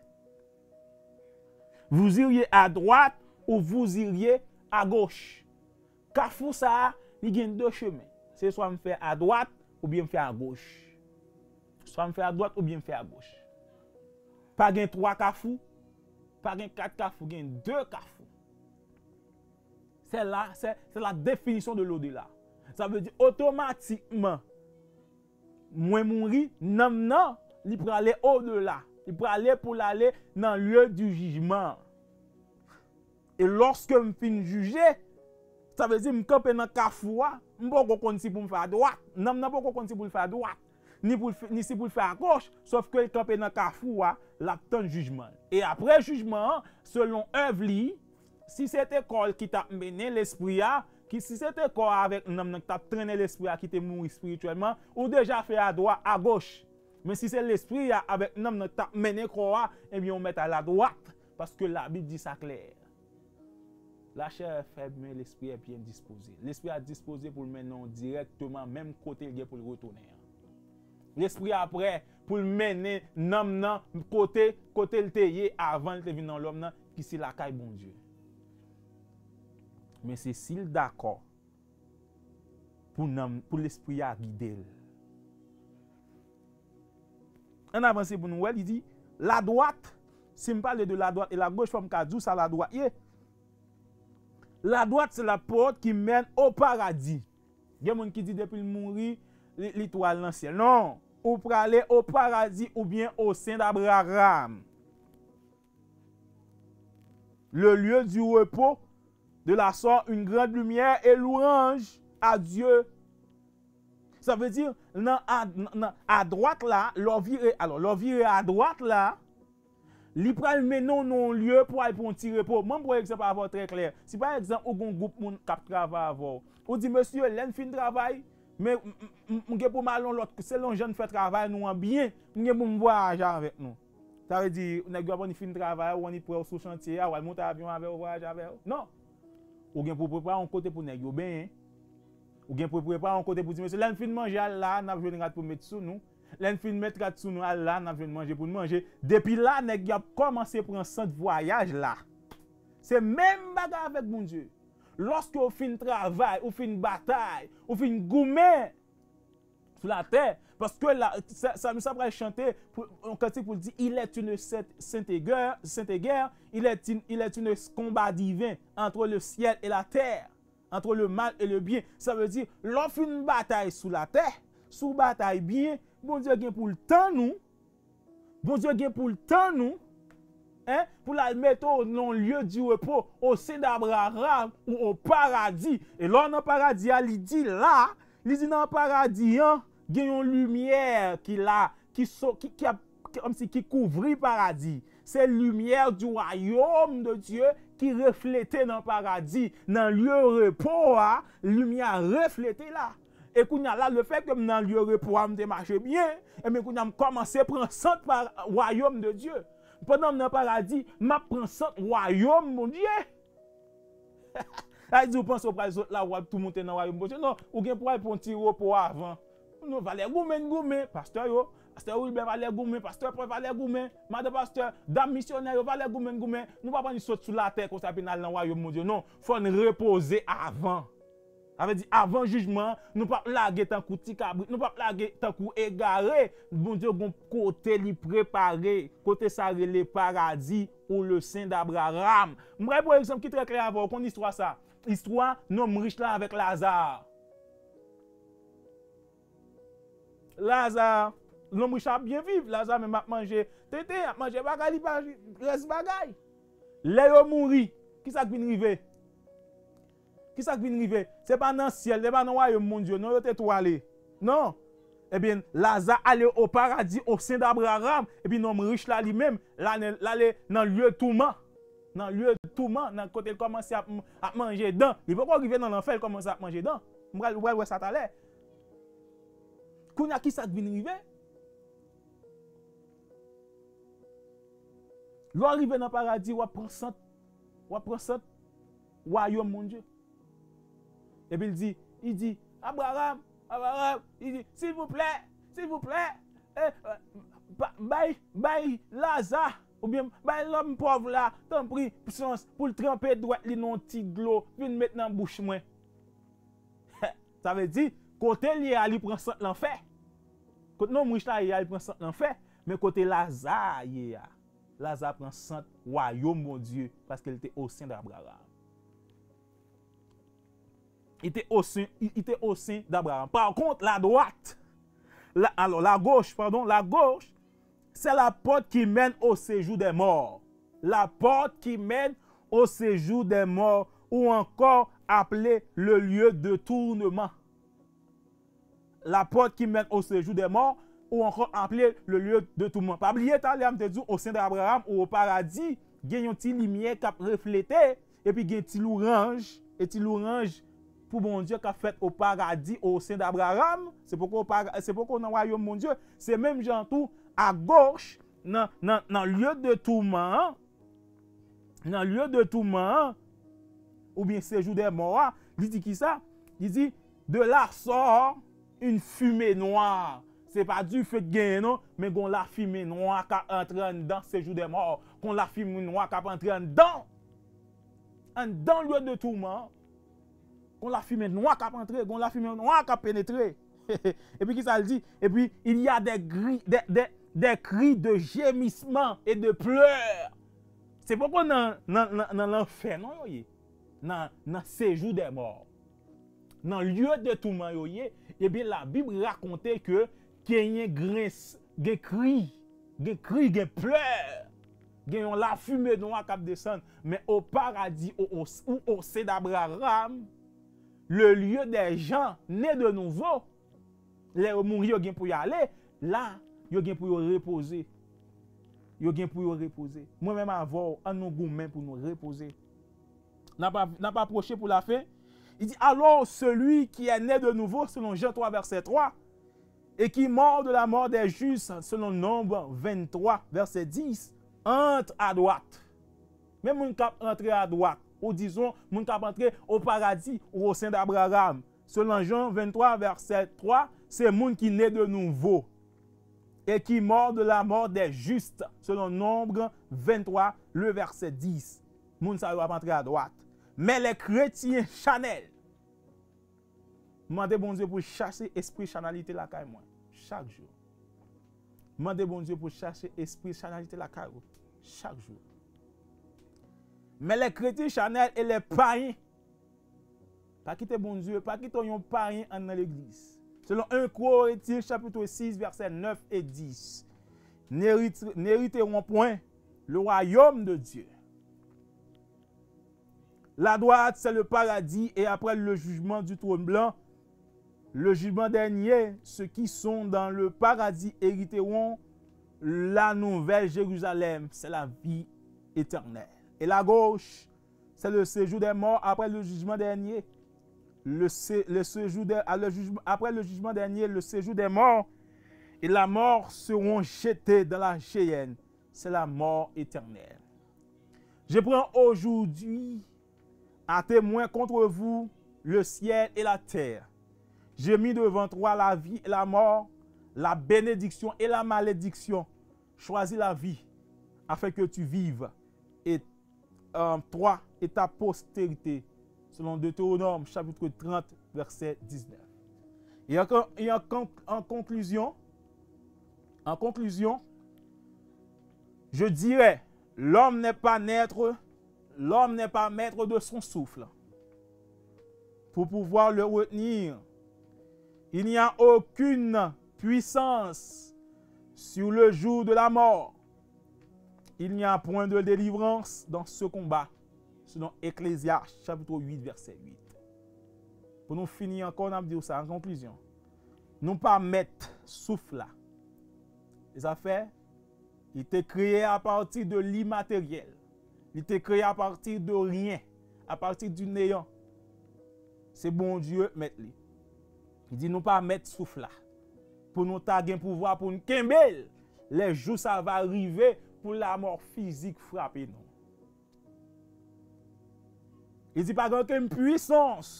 vous iriez à droite ou vous iriez à gauche. Kafou sa a, li gen de chemen. Se swa m fè adwat oubyen m fè agoch. Swa m fè adwat oubyen m fè agoch. Pa gen twa kafou, pa gen kat kafou, gen de kafou. C'est là, c'est, c'est la définition de l'au-delà. Sa vle di otomatikman, mwen mouri, nanm nan, li prale odela. Li prale pou l ale nan lye di jijman. E lòske m fin jije, sa vle di m kanpe nan kafou a, m poko konn si pou m fè adwat. Nanm nan poko konn si pou l fè adwat, ni pou l fè, ni si pou l fè agoch, sòf ke l kanpe nan kafou a, l ap tann jijman. E apre jijman an, selon èv li, si se te kò l ki t ap mennen lespri a, ki si se te kò a avèk nanm nan ki t ap trennen lespri a ki te mouri espirityèlman, ou deja fè adwat, agoch. Men si se lespri a avèk nanm nan ki t ap mennen kò a, ebyen ou mèt al adwat, paske Labib di sa klè. La chair est faible, mais l'esprit est bien disposé. Lespri a dispoze pou l mennen w dirèkteman, menm kote l gen pou l retounen an. Lespri a prè pou l mennen nanm nan kote, kote l te ye avan l te vin nan lòm nan, ki se lakay Bondye. Men se si l dakò pou nanm, pou lespri a gide l. Ann avanse pou nou wè, li di, ladwat, si m pale de ladwat e lagoch, fò m ka di w sa ladwat ye. Ladwat, c'est la porte qui mène au paradis. Gen moun ki di depi l mouri, li, li tou al nan syèl. Non, ou prale au paradis oubyen au sein d'Abraham. Le lieu du repos, de la sort une grande lumière et louange à Dieu. Sa vle di, nan a, nan, nan adwat la, lè w vire, alò, lè w vire adwat la, li pral mennen w nan yon lye pou al pran yon ti repo. Mwen, m pran egzanp avè w trè klè. Si pa egzanp, ou gen yon gwoup moun k ap travay avè w, ou di, mesye, lè n fin travay, men, m, m, m, m gen pou m al yon lòt, selon jan n fè travay nou an byen, m gen pou m vwayaje avèk nou. Sa vle di, nèg yo ap annik fin travay, ou annik pran w sou chantye a, w al monte avyon avè yo, vwayaje avè yo. Non. Ou gen pou prepare yon kote pou nèg yo benyen. Ou gen pou prepare yon kote pou di, mesye, lè n fin manje, al la, n ap jwenn rad pou met sou nou. Lè n fin met rad sou nou, al la, n ap jwenn manje pou n manje. Depi la, nèg yo ap kòmanse pran sant vwayaj la. Se menm bagay avèk Bondye. Lòske w fin travay, ou fin batay, ou fin goumen sou latè, Paske la, sa, sa, sa pral chante pou, yon kantik pou l di, il est une sainte, sainte guerre, sainte guerre, il est une, il est une combat divin entre le ciel et la terre, entre le mal et le bien. Sa vle di, lè w fin batay sou latè, si w batay byen, Bondye gen pou l tann ou, Bondye gen pou l tann ou, hein, pou l al mete w nan lye di repo, o sen d'Abraham ou o paradi. E lè w nan paradi a, li di la, li di nan paradi an, gen yon limyè ki la, ki so, ki, ki ap, ki, kòmsi ki kouvri paradi. Se limyè du royaume de Dieu ki reflete nan paradi, nan lye repo a, limyè a reflete la. E kounye a la, lefètke m nan lye repo a, m te mache byen, ebyen kounye a m kòmanse pran sant pa wayòm de Dye. Pandan m nan paradi, m ap pran sant wayòm Bondye. Sa di ou panse ou pral sot la, w ap tou moute nan wayòm Bondye. Non, ou gen pou al pran ti repo avan. Non, valè goumen n goumen, pastè yo, pastè Wilbè valè goumen, pastè Paul valè goumen, madan pastè, dam misyonè yo valè goumen n goumen. Nou pa pran n sot sou latè konsa epi n al nan wayòm Bondye. Non, fò n repoze avan. Sa vle di, avan jijman an, nou p ap lage tankou ti kabrit, nou p ap lage tankou egare. Bondye gon kote li prepare, kote sa rele paradi ou le sen d'Abraham. M pral pran yon egzanp ki trè klè avè w, konn istwa sa. Istwa nonm rich la avèk Laza. Laza, nonm rich la ap byen viv, Laza menm ap manje tenten, ap manje bagay, li pa rès bagay. Lè yo mouri, kisa k vin rive? Kisa k vin rive? Se pa nan syèl, se pa nan wayòm Bondye, non, yo te tou ale. Non. Ebyen, Laza ale o paradi, o sen d'Abraham, epi nonm rich la li menm, l ale, l ale nan lye touman. Nan lye touman, nan kote l kòmanse ap, ap manje dan. Li poko rive nan lanfè, l kòmanse ap manje dan. M pral, ou pral wè sa talè. Kounye a, kisa k vin rive? Lè w rive nan paradi, w ap pran sant, w ap pran sant wayòm Bondye. Epi l di, li di, Abraham, Abraham, li di, silvouplè, silvouplè, eh, eh, ba- bay, bay Laza, oubyen bay lòm pòv la, tanpri, sans pou l tranpe dwèt li nan yon ti dlo, vin met nan bouch mwen. Sa vle di, kote l ye a, li pran sant lanfè. Kote nonm rich la ye a, li pran sant lanfè. Men kote Laza ye a, Laza pran sant wayòm Bondye, paske l te o sen d'Abraham. Il était au sein, il, il était au sein d'Abraham. Par contre, la droite, la, alors la gauche, pardon, la gauche, c'est la porte qui mène au séjour des morts. La porte qui mène au séjour des morts, ou encore appelée le lieu de tournement. La porte qui mène au séjour des morts, ou encore appelée le lieu de tourment. Pa bliye talè a m te di w, o sen d'Abraham ou o paradi, gen yon ti limyè k ap reflete, epi gen ti louranj, e ti louranj pou Bondye k ap fèt o paradi, o sen d'Abraham, se poko, se poko nan wayòm Bondye, se menm jan tou, agoch, nan, nan, nan lye de touman an, nan lye de touman an, oubyen sejou dè mò a, li di kisa? Li di, de là sort une fumée noire. Se pa dife k genyen non, men gon lafimen nwa k ap antre anndan sejou dè mò. Gon lafimen nwa k ap antre anndan. Anndan lye de touman an. Gon lafimen nwa k ap antre, gon lafimen nwa k ap penetre. Epi kisa l di? Epi, il y a des cris, des, des, des cris de gémissement et de pleurs. Se poko nan, nan, nan, nan lanfè non yo ye. Nan, nan sejou dè mò. Nan lye de touman yo ye, ebyen, Labib rakonte ke genyen grens, gen kri, gen kri, gen plè, gen yon lafimen nwa k ap desann. Men o paradi, o, o, ou o sen d'Abraham, le lieu des gens nés de nouveau, lè yo mouri, yo gen pou y ale, la, yo gen pou yo repoze. Yo gen pou yo repoze. Mwen menm avè w, ann nou goumen pou nou repoze. N ap, n ap apwoche pou lafen. Li di, alors, celui qui est né de nouveau, selon Jean trois, verset trois, et qui mord de la mort des justes, selon Nombre vingt-trois, verset dix, entre à droite. Men moun k ap antre adwat, ou dizon, moun k ap antre o paradi, ou o sen d'Abraham. Selon Jean vingt-trois, verset trois, se moun ki ne de nouvo. Et qui mord de la mort des justes, selon Nombre vingt-trois, le verset dix. Moun sa yo ap antre adwat. Men les chrétiens charnels, mande Bondye pou l chache espri chanalite lakay mwen. chak jou. Mande Bondye pou chache espri chanèlite lakay ou chak jou. Men lè kretyen chanèl e lè payen, pa kite Bondye, pa kite yon payen ann nan legliz. Selon en Korentyen chapit sis, vèsè nèf e dis, n'hérit-, n'hériteront point le royaume de Dieu. La droite, c'est le paradis, et après le jugement du trône blanc, le jugement dernier, ceux qui sont dans le paradis hériteront la nouvelle Jérusalem, c'est la vie éternelle. Et la gauche, c'est le séjour des morts après le jugement dernier. Le sé-, le séjour des, ah, le jugement, après le jugement dernier, le séjour des morts et la mort seront jetés dans la géhenne, c'est la mort éternelle. Je prends aujourd'hui à témoin contre vous le ciel et la terre. J'ai mis devant toi la vie et la mort, la bénédiction et la malédiction. Choisis la vie afin que tu vives, et, euh, toi et ta postérité, selon Deutéronome chapitre trente, verset dix-neuf. Et en, et en, en conclusion, en conclusion, je dirais, l'homme n'est pas maître, l'homme n'est pas maître de son souffle pour pouvoir le retenir. Il n'y a aucune puissance sur le jour de la mort. Il n'y a point de délivrance dans ce combat, selon Ecclésiaste chapitre huit, verset huit. Pou nou fini ankò, n ap di w sa an konklizyon. Nou pa mèt souf la. E sa fè, li te kreye apati de limateryèl. Li te kreye apati de ryen, apati du néant. Se Bondye k mèt li. Li di nou pa mèt souf la. Pou nou ta gen pouvwa pou n kenbe l. Lè jou sa va rive pou lamò fizik frape nou. Li di pa gen okenn pwisans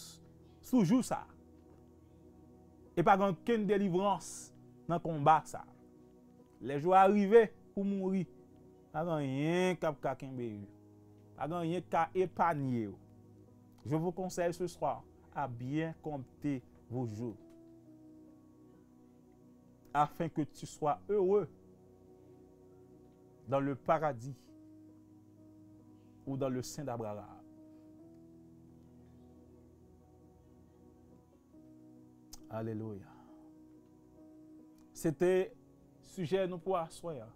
sou jou sa. E pa gen okenn delivrans nan konba sa. Lè jou a rive pou mouri, pa gen anyen k ap ka kenbe w. Pa gen anyen k ka epanye w. Je vous conseille ce soir à bien compter vos jours, afin que tu sois heureux dans le paradis ou dans le sein d'Abraham. Alelouya. Se te sijè nou pou aswè a.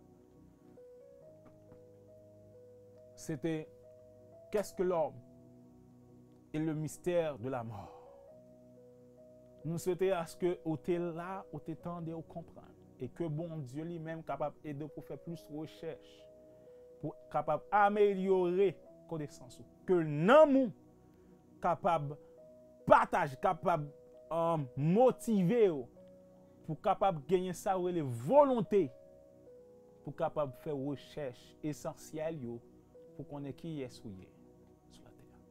Se te, qu'est-ce que l'homme et le mystère de la mort? Nou swete aske ou te la, ou te tande, ou konprann. E ke Bondye li menm kapab ede w pou fè plis rechèch, pou kapab amelyore konesans ou. Ke nanm ou kapab pataje, kapab, um, motive w pou kapab genyen sa yo rele volonte, pou kapab fè rechèch esansyèl yo pou konnen kiyès ou ye sou latè a.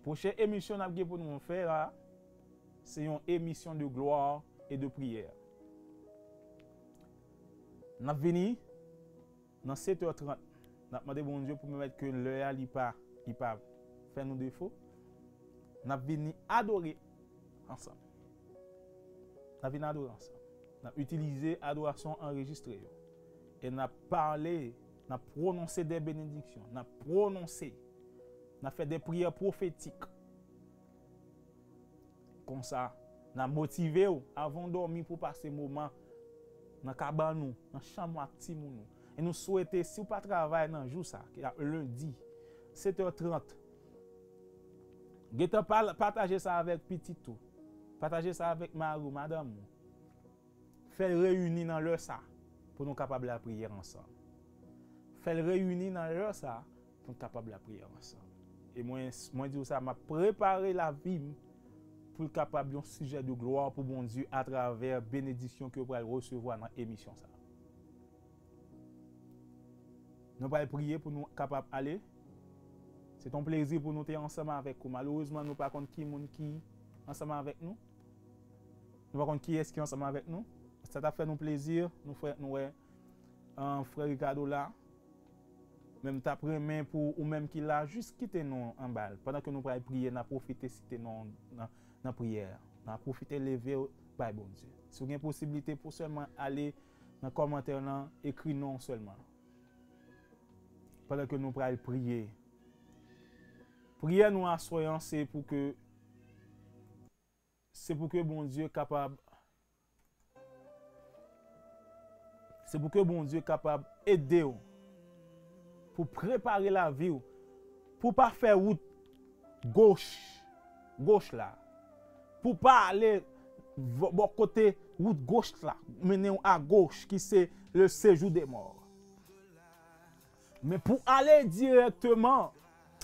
Pwochen emisyon n ap gen pou nou fè la, se yon emisyon de glwa e de priyè. N ap vini nan sèt è trant. N ap mande Bondye pou pèmèt ke lè a li pa, li pa fè nou defo. N ap vini adore ansanm. N ap vin adore ansanm. N ap itilize adorasyon anrejistre yo. E n ap pale, n ap pwononse de benediksyon. N ap pwononse. N ap fè de priyè pwofetik. Konsa, n ap motive w avan w dòmi pou w pase moman nan kabann ou, nan chanm ou ak timoun ou. E nou swete, si w pa travay nan jou sa, ki ap lendi, sèt è trant, gentan pa-, pataje sa avèk pitit ou. Pataje sa avèk mari w, madanm ou. Fè l reyini nan lè sa pou nou kapab lapriyè ansanm. Fè l reyini nan lè sa pou n kapab lapriyè ansanm. E mwen, mwen di w sa, m ap prepare lavi m pou l kapab yon sijè de glwa pou Bondye atravè benediksyon ke w pral resevwa nan emisyon sa. Nou pral priye pou nou kapab ale. Se t on plezi pou nou te ansanm avèk ou. Malerezman, nou pa konn ki moun ki ansanm avèk nou. Nou pa konn kiyès ki ansanm avèk nou. Sa t ap fè nou plezi, nou fè, nou wè, an, frè Ricardo la. Men m t ap renmen pou ou menm ki la, jis kite non anba l. Pandan ke nou pral priye, n a pwofite site non nan, nan priyè a. N a pwofite leve w, bay Bondye. Si w gen posiblite pou sèlman ale nan kòmantè lan, ekri non w sèlman. Pandan ke nou pral priye. Priyè nou aswè an, se pou ke, se pou ke Bondye kapab, se pou ke Bondye kapab ede w pou prepare lavi w, pou w pa fè wout goch, goch la, pou w pa ale bò, bò kote wout goch la, mennen w a goch, ki se le séjour des morts. Men pou ale dirèkteman,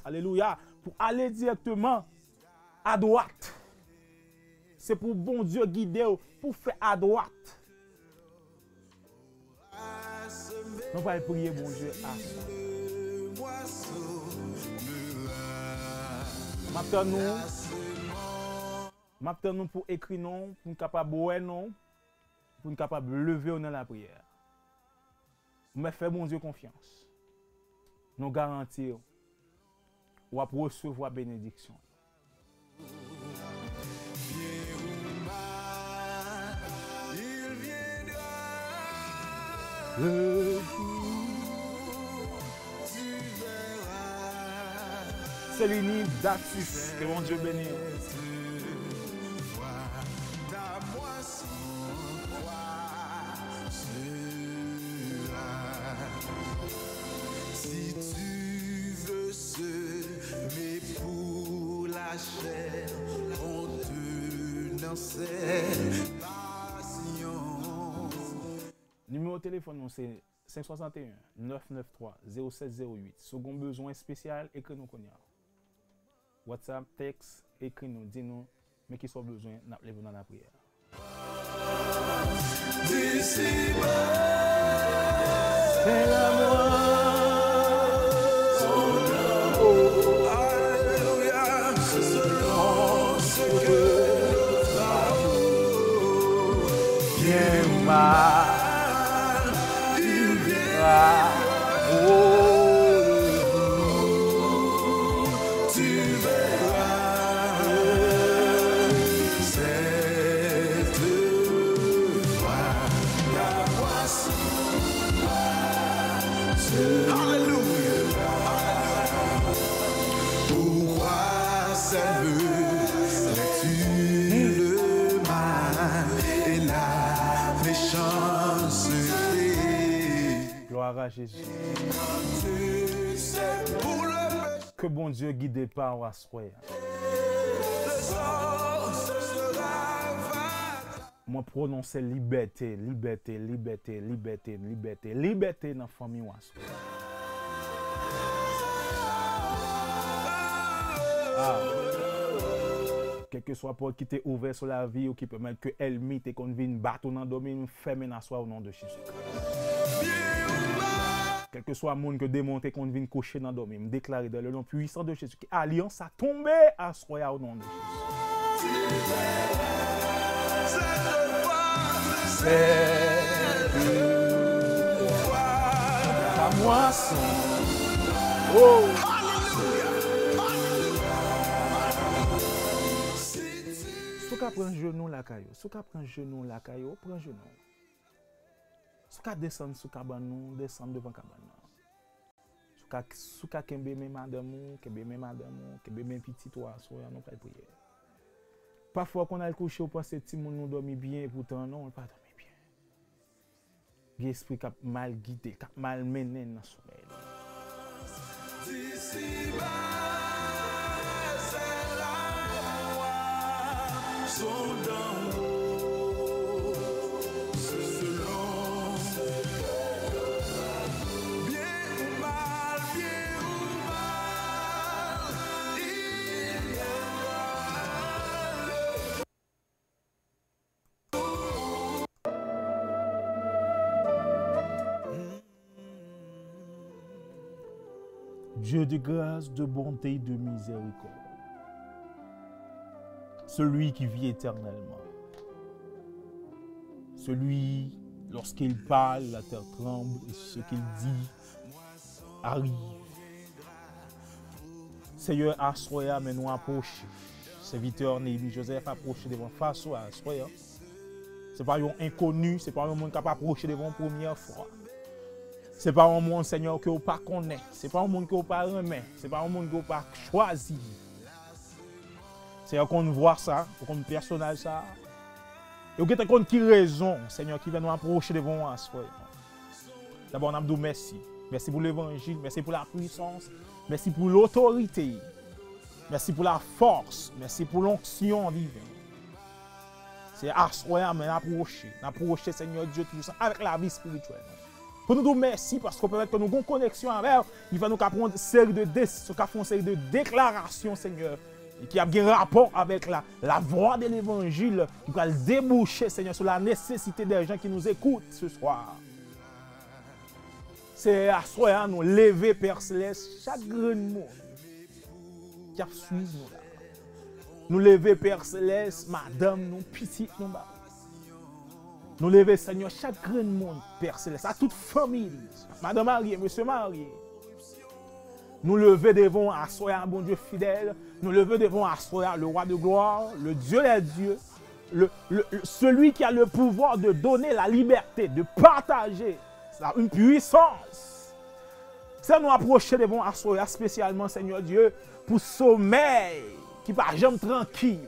alelouya, pou ale dirèkteman adwat. Se pou Bondye gide w pou fè adwat. Nou pral priye Bondye aswè. M ap tann nou. M ap tann nou pou ekri non, pou n kapab wè non, pou n kapab leve w nan lapriyè. Mwen fè Bondye konfyans. Nou garanti w, w ap resevwa benediksyon. Selini Datus, ke Bondye beni w. Sera. Si tu veux semer pour la chair, on te enseigne patience. Nimewo telefòn nou se senk swasanteyen, nèf nèf twa, zewo sèt zewo uit. Si w gen bezwen espesyal, ekri nou kounye a. WhatsApp, tèks, ekri nou, di nou, men kisa w bezwen, n ap leve w nan lapriyè. Disi ba, c'est la mort. Alléluia, selon ce que bien ou mal, il viendra. Oh, tu verras cette fois, la foi sera. Alléluia. Pourquoi s'élèves-tu le mal et la méchanceté? Gloire à Jésus. Ke Bondye gide pa w aswè a. Mwen pwononse libète, libète, libète, libète, libète, libète nan fanmi w aswè a. Ah. Kèlkeswa pòt ki te ouvè sou lavi w ki pèmèt ke ènmi te konn vin bat ou nan dòmi, m fèmen l aswè a o non de Jezi. Kèlkeswa moun ke demon te konn vin kouche nan dòmi, m deklare dans le nom puissant de Jésus ke alyans sa tonbe aswè a o non de Jezi. Cette fois, la moisson. Oh. Si w ka pran jenou lakay ou, si w ka pran jenou lakay ou, pran jenou. Si w ka desann sou kabann nou, desann devan kabann nan. Si w ka, si w ka kenbe men madanm ou, kenbe men madanm ou, kenbe men pitit ou aswè a, nou pral priye. Pafwa w konn al kouche, w panse timoun nou dòmi byen, epoutan non, l pa dòmi byen. Gen espri k ap mal gide, k ap mal mennen nan somèy li. Dieu de grâce, de bonté, de miséricorde, celui qui vit éternellement, celui, lorsqu'il parle, la terre tremble, et ce qu'il dit arrive. Seyè, aswè a, men nou apwoche. Sèvitè Néhémie Joseph apwoche devan fas ou aswè a. Se pa yon enkoni, se pa yon moun k ap apwoche devan w premyè fwa. Se pa yon moun, Senyè, ke w pa konnen. Se pa yon moun ke w pa renmen. Se pa yon moun ke w pa chwazi. Senyè, w konn vwa sa, w konn pèsonaj sa. E w gentan konn ki rezon, Senyè, ki fè nou apwoche devan w aswè. Dabò, n ap di w mèsi. Mèsi pou levanjil, mèsi pou lapwisans, mèsi pou lotorite, mèsi pou lafòs, mèsi pou lonksyon diven. Se aswè a, men n apwoche. N apwoche, Senyè Dye Toupisan, avèk lavi espirityèl. Pou nou di w mèsi paske w pèmèt ke nou gen yon koneksyon avè w, ki fè nou ka pran yon seri de desi-, ka fè yon seri de deklarasyon, Senyè, e ki ap gen rapò avèk la, la vwa de levanjil, ki pral debouche, Senyè, sou la nesesite dè jan ki nous écoutent ce soir. Se aswè a nou leve, Pè Selès, chak grenn moun ki ap swiv nou la. Nou leve, Pè Selès, madanm nou, pitit nou, ba. Nou leve, Senyè, chak grenn moun, Pè Selès, a tout fanmi li, madanm marye, mesye marye. Nou leve devan w aswè a, Bondye fidèl. Nou leve devan w aswè a, le Roi de gloire, le Dieu des dieux, le, le, le- celui qui a le pouvoir de donner la liberté, de partager. C'est une puissance. Se nou apwoche devan w aswè a, espesyalman, Senyè Dye, pou somèy ki pa janm trankil.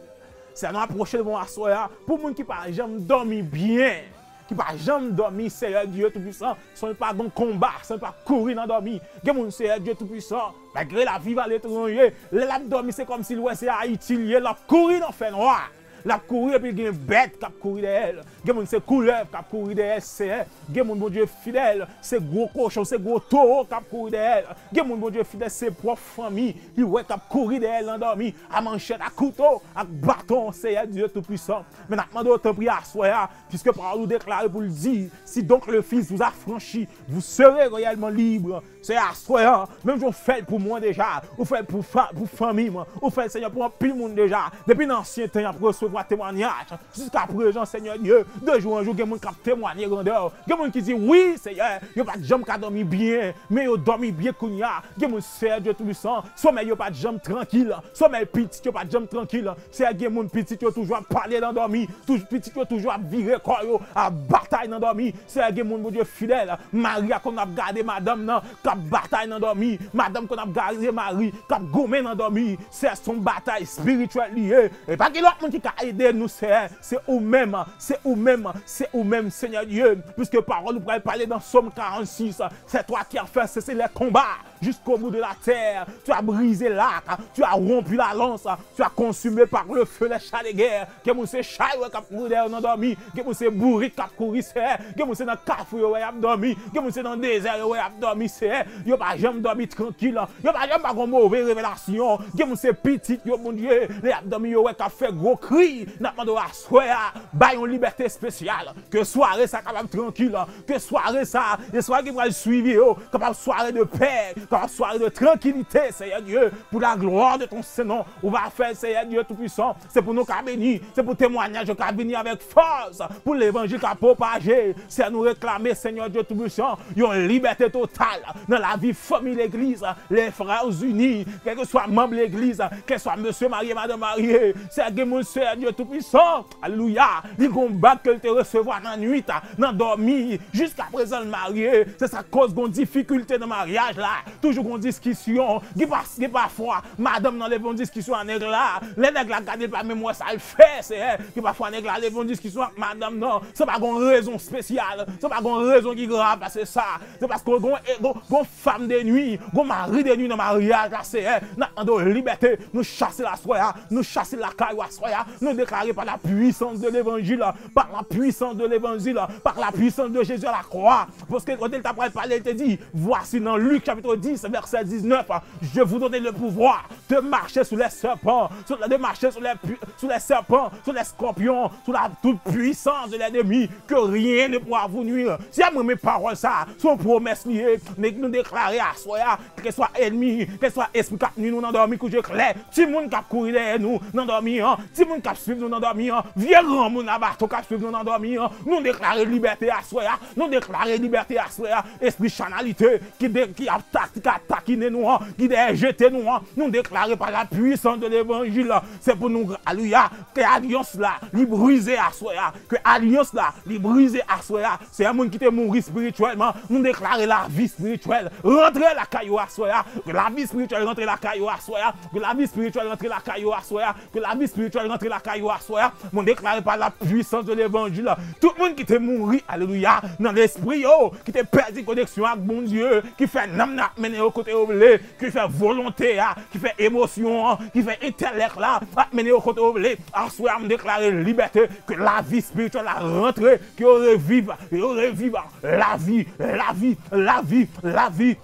Se nou apwoche devan w aswè a, pou moun ki pa janm dòmi byen, ki pa janm dòmi, Senyè Dye Toupisan, san l pa gen konba, san l pa kouri nan dòmi. Gen moun, Senyè Dye Toupisan, malgre l ap viv aletranje, lè l ap dòmi, se kòmsi l wè se Ayiti l ye, l ap kouri nan fènwa. L ap kouri epi gen bèt k ap kouri dèyè l. Gen moun se koulèv k ap kouri dèyè l, Senyè. Gen moun, Bondye fidèl, se gwo kochon, se gwo towo k ap kouri dèyè l. Gen moun, Bondye fidèl, se pwòp fanmi li wè k ap kouri dèyè l nan dòmi, a manchèt, a kouto, ak baton, Senyè Dye Toupisan. Men n ap mande w tanpri aswè a, piske pawòl ou deklare pou l di, si donc le Fils vous affranchit, vous serez réellement libre. Se aswè a, menm jan w fè l pou mwen deja, ou fè l pou, fa, pou fanmi m, ou fè l, Senyè, pou anpil moun deja. Depi nan ansyen tan, y ap resevwa temwanyaj. Jiska prezan, Senyè Dye, de jou an jou, gen moun k ap temwanye grandè w. Gen moun ki di, wi, Senyè, yo pa t janm ka dòmi byen, men yo dòmi byen kounye a. Gen moun, Senyè Dye Toupisan, somèy yo pa t janm trankil. Somèy pitit yo pa t janm trankil. Senyè, gen moun pitit yo toujou ap pale nan dòmi. Touj-, pitit yo toujou ap vire kò yo, ap batay nan dòmi. Senyè, gen moun, Bondye fidèl, mari a konn ap gade madanm nan k ap batay nan dòmi. Madanm konn ap gade mari k ap goumen nan dòmi. Senyè, se yon batay espirityèl li ye. E pa gen lòt moun ki ka ede nou, Senyè. Se ou menm, se ou menm, se ou menm, Senyè Dye. Piske pawòl ou pral pale nan Sòm karannsis, c'est toi qui as fait cesser les combats jusqu'au bout de la terre. Tu as brisé l'arc, tu as rompu la lance, tu as consumé par le feu les chars de guerre. Gen moun se chay yo k ap kouri dèyè yo nan dòmi. Gen moun se bourik k ap kouri, Senyè. Gen moun se nan kafou yo wè y ap dòmi. Gen moun se nan dezè yo wè y ap dòmi, Senyè. Yo pa janm dòmi trankil. Yo pa janm pa gen move revelasyon. Gen moun se pitit yo, Bondye, lè y ap dòmi, yo wè k ap fè gwo kri. N ap mande w aswè a, bay yon libète espesyal. Ke sware sa kapab trankil, ke sware sa, e sware ki pral swiv yo, kapab sware de pè, kapab sware de trankilite, Senyè Dye, pour la gloire de ton Saint nom. Ou va fè l, Senyè Dye Toupisan, se pou nou ka beni, se pou temwanyaj yo ka vini avèk fòs, pou levanjil ka pwopaje. Senyè, nou reklame, Senyè Dye Toupisan, yon libète total nan lavi fanmi legliz, les frères unis, kèlkeswa manm legliz, kèlkeswa mesye marye, madanm marye, Senyè, gen moun, Senyè Dye Toupisan, alelouya, li gon bag ke l te resevwa nan nwit, nan dòmi, jiska prezan l marye. Se sa k koz gon difikilte nan maryaj la. Toujou gon diskisyon. Gen pa, gen pafwa, madanm nan leve yon diskisyon ak nèg la. Lè nèg la gade l pa menm wè sa l fè, Senyè. Gen pafwa nèg la leve yon diskisyon ak madanm nan. Se pa gon rezon espesyal. Se pa gon rezon ki grav pase sa. Se paske gon, gon, gon fanm de nwi, gon mari de nwi nan maryaj la, Senyè. N ap mande w libète. Nou chase l aswè a. Nou chase l lakay ou aswè a. Nou deklare par la puissance de l'évangile, par la puissance de l'évangile, par la puissance de Jésus à la croix. Paske kote l ta pral pale, l te di, voici, nan Lik chapit dis, vèsè diznèf, je vous donne le pouvoir de marcher sur les serpents, sur, de marcher sur les pu-, sur les serpents, sur les scorpions, sur la toute puissance de l'ennemi, que rien ne pourra vous nuire. Si a mwen men pawòl sa, se yon pwomès li ye, men nou deklare aswè a, kèlkeswa ènmi, kèlkeswa espri k ap nwi nou nan dòmi, kouje klè, timoun k ap kouri dèyè nou nan dòmi an, timoun k ap swiv nou nan dòmi an, vye granmoun a baton k ap swiv nou nan dòmi an, nou deklare libète aswè a, nou deklare libète aswè a, espri chanalite ki de, ki ap tak ki ka takinen nou an, ki dèyè jete nou an, nou deklare pa la pwisans de levanjil, se pou nou, alelouya, ke alyans la, li brize aswè a, ke alyans la, li brize aswè a. Seyè, moun ki te mouri espirityèlman, nou deklare lavi espirityèl rantre lakay yo aswè a, ke lavi espirityèl rantre lakay yo aswè a, ke lavi espirityèl rantre lakay yo aswè a, ke lavi espirityèl rantre lakay yo aswè a. Mwen deklare pa la pwisans de levanjil, tout moun ki te mouri, alelouya, nan lespri yo, ki te pèdi koneksyon ak Bondye, ki fè nanm nan ap mennen yo kote yo vle, ki fè volonte a, ki fè emosyon an, ki fè entèlèk la ap mennen yo kote yo vle. Aswè a, m deklare libète, ke lavi espirityèl la rantre, ke yo reviv, yo reviv lavi, lavi, lavi, lavi.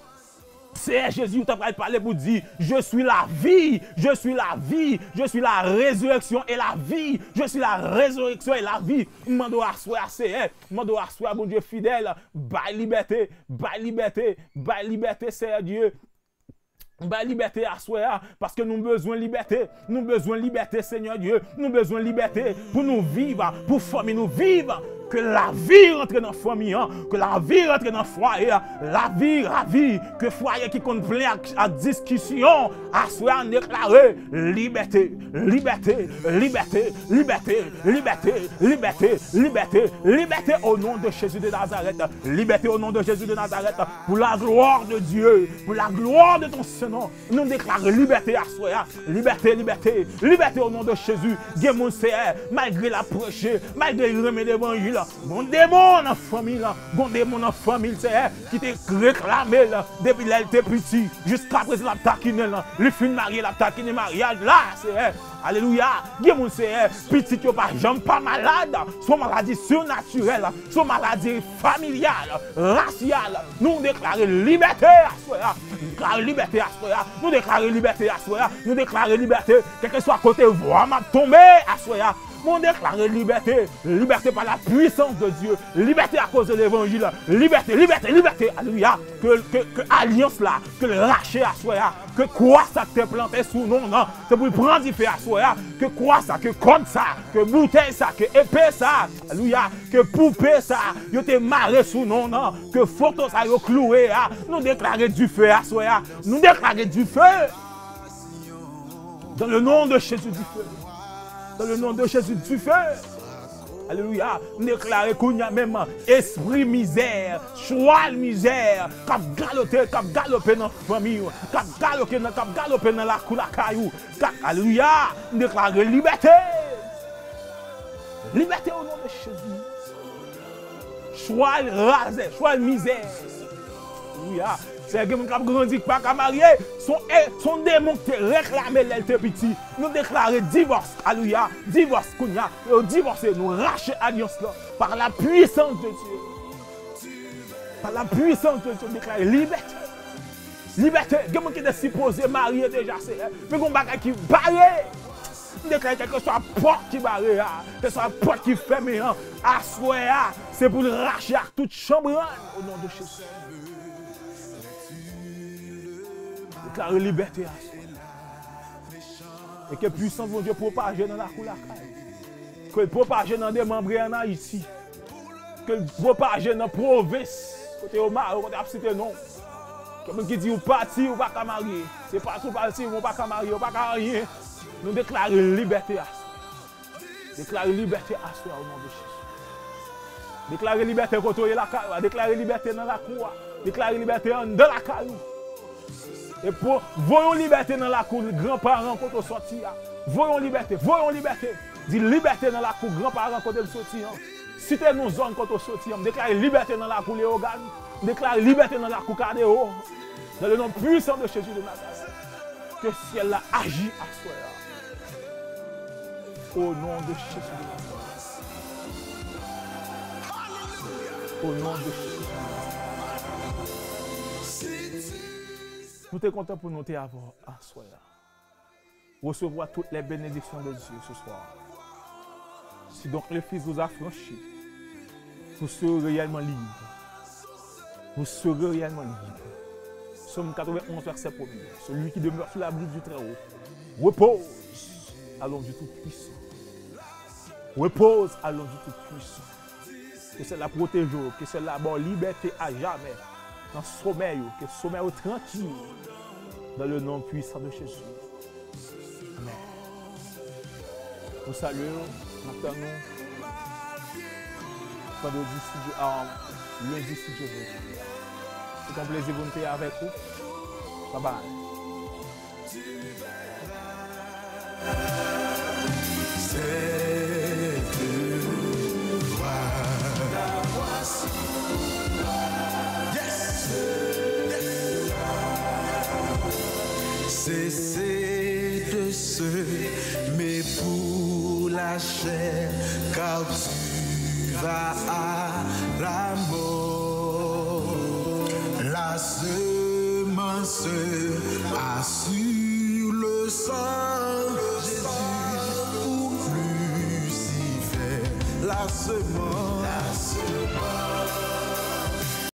Seyè Jezi, ou ta pral pale pou di, je suis la vie, je suis la vie, je suis la résurrection et la vie, je suis la résurrection et la vie. M mande w aswè a, Seyè, m mande w aswè a, Bondye fidèl, bay libète, bay libète, bay libète, Seyè Dye. Bay libète aswè a, paske nou bezwen libète. Nou bezwen libète, Senyè Dye. Nou bezwen libète pou nou viv, pou fanmi nou viv. Ke lavi rantre nan fanmi an, ke lavi rantre nan fwaye a. Lavi, lavi, ke fwaye ki konn plen ak, ak diskisyon, aswè a n deklare libète, libète, libète, libète, libète, libète, libète, libète, au nom de Jésus de Nazareth. Libète au nom de Jésus de Nazareth. Pour la gloire de Dieu, pour la gloire de ton Saint-Nom. Nou deklare libète aswè a. Libète, libète, libète o non de Jezi. Gen moun, Seyè, malgre l ap preche, malgre l renmen levanjil, gon demon nan fanmi l, gon demon nan fanmi l, Seyè, ki te reklame l depi lè l te piti. Jiskaprezan l ap takinen l. Li fin marye, l ap takinen maryaj la, Seyè. Alelouya. Gen moun, Seyè, pitit yo pa janm pa malad. Se yon maladi sinatirèl. Se yon maladi familyal, rasyal. Nou deklare libète aswè a. Nou deklare libète aswè a. Nou deklare libète aswè a. Nou deklare libète. Kèlkeswa kote vwa m ap tonbe aswè a. Nou deklare libète. Libète par la puissance de Dieu. Libète akoz de levanjil. Libète, libète, libète. Alelouya. Ke, ke, ke alyans la, ke l rache aswè a. Ke kwa sa k te plante sou non nan, se pou l pran dife aswè a. Ke kwa sa, ke kòd sa, ke boutèy sa, ke epe sa, alelouya, ke poupe sa, yo te mare sou non nan, ke foto sa yo kloure a, nou deklare dife aswè a. Nou deklare dife. Dans le nom de Jésus, dife. Dans le nom de Jésus, dife. Alelouya. M deklare kounye a menm, espri mizè, chwal mizè, k ap galote, k ap galope nan fanmi w, k ap galope nan, k ap galope nan lakou lakay ou, k ap, alelouya, m deklare libète. Libète o non de Jezi. Chwal razè, chwal mizè. Alelouya. Seyè, gen moun k ap grandi k pa ka marye. Se yon, e, se yon demon ki te reklame lè l te piti. Nou deklare divòs. Alelouya. Divòs kounye a. Yo divòse. Nou rache alyans lan. Par la puissance de Dieu. Par la puissance de Dieu. Deklare libète. Libète. Gen moun ki te sipoze marye deja, Seyè. Men gon bagay ki bare. M deklare kèlkeswa pòt ki bare a, kèlkeswa pòt ki fèmen an, aswè a, se pou l rache ak tout chanbrann, o non de Jezi. Deklare libète aswè a. E ke pwisans Bondye pwopaje nan lakou lakay. Ke l pwopaje nan demanbre an Ayiti. Ke l pwopaje nan pwovens, kote yo mare, kote y ap site non. Gen moun ki di ou pati, ou pa ka marye. Se pati ou pati, ou pa ka marye, ou pa ka anyen. Nou deklare libète aswè. Deklare libète aswè o non de Jezi. Deklare libète kote w ye lakay ou a. Deklare libète nan lakou a. Deklare libète anndan lakay ou. E pou, voye yon libète nan lakou granparan kote w sòti a. Voye yon libète, voye yon libète. Di libète nan lakou granparan kote m soti an. Site non zòn kote w soti an. M deklare libète nan lakou Leyogàn. M deklare libète nan lakou Kadewo. Dans le nom puissant de Jésus de Nazareth. Ke syèl la aji aswè a. O non de Jezi de Nazareth. O non de Jezi de Nazareth. Nou te kontan pou nou te avè w aswè a. Recevoir toutes les bénédictions de Dieu ce soir. Si donc le Fils vous affranchit, vous serez réellement libre. Vous serez réellement libre. Psaume quatre-vingt-onze, verset premier. Celui qui demeure sous l'abri du Très-Haut repose à l'ombre du Tout-Puissant. Repose à l'ombre du Tout-Puissant. Ke syèl la pwoteje w, ke syèl la ba w libète a jamè. nan somèy ou, ke somèy ou trankil. Dans le nom puissant de Jésus. Amèn. Nou salye w, n ap tann nou vandredi si Dye, ah, lendi si Dye vle. Se t on plezi pou n te avèk ou. Bye bye. Cette voix. Yes! Yes! Cessez de s'aimer pour la chair, car tu vas à la mort. La semence assure le sort. Jésus ou Lucifer, la semence.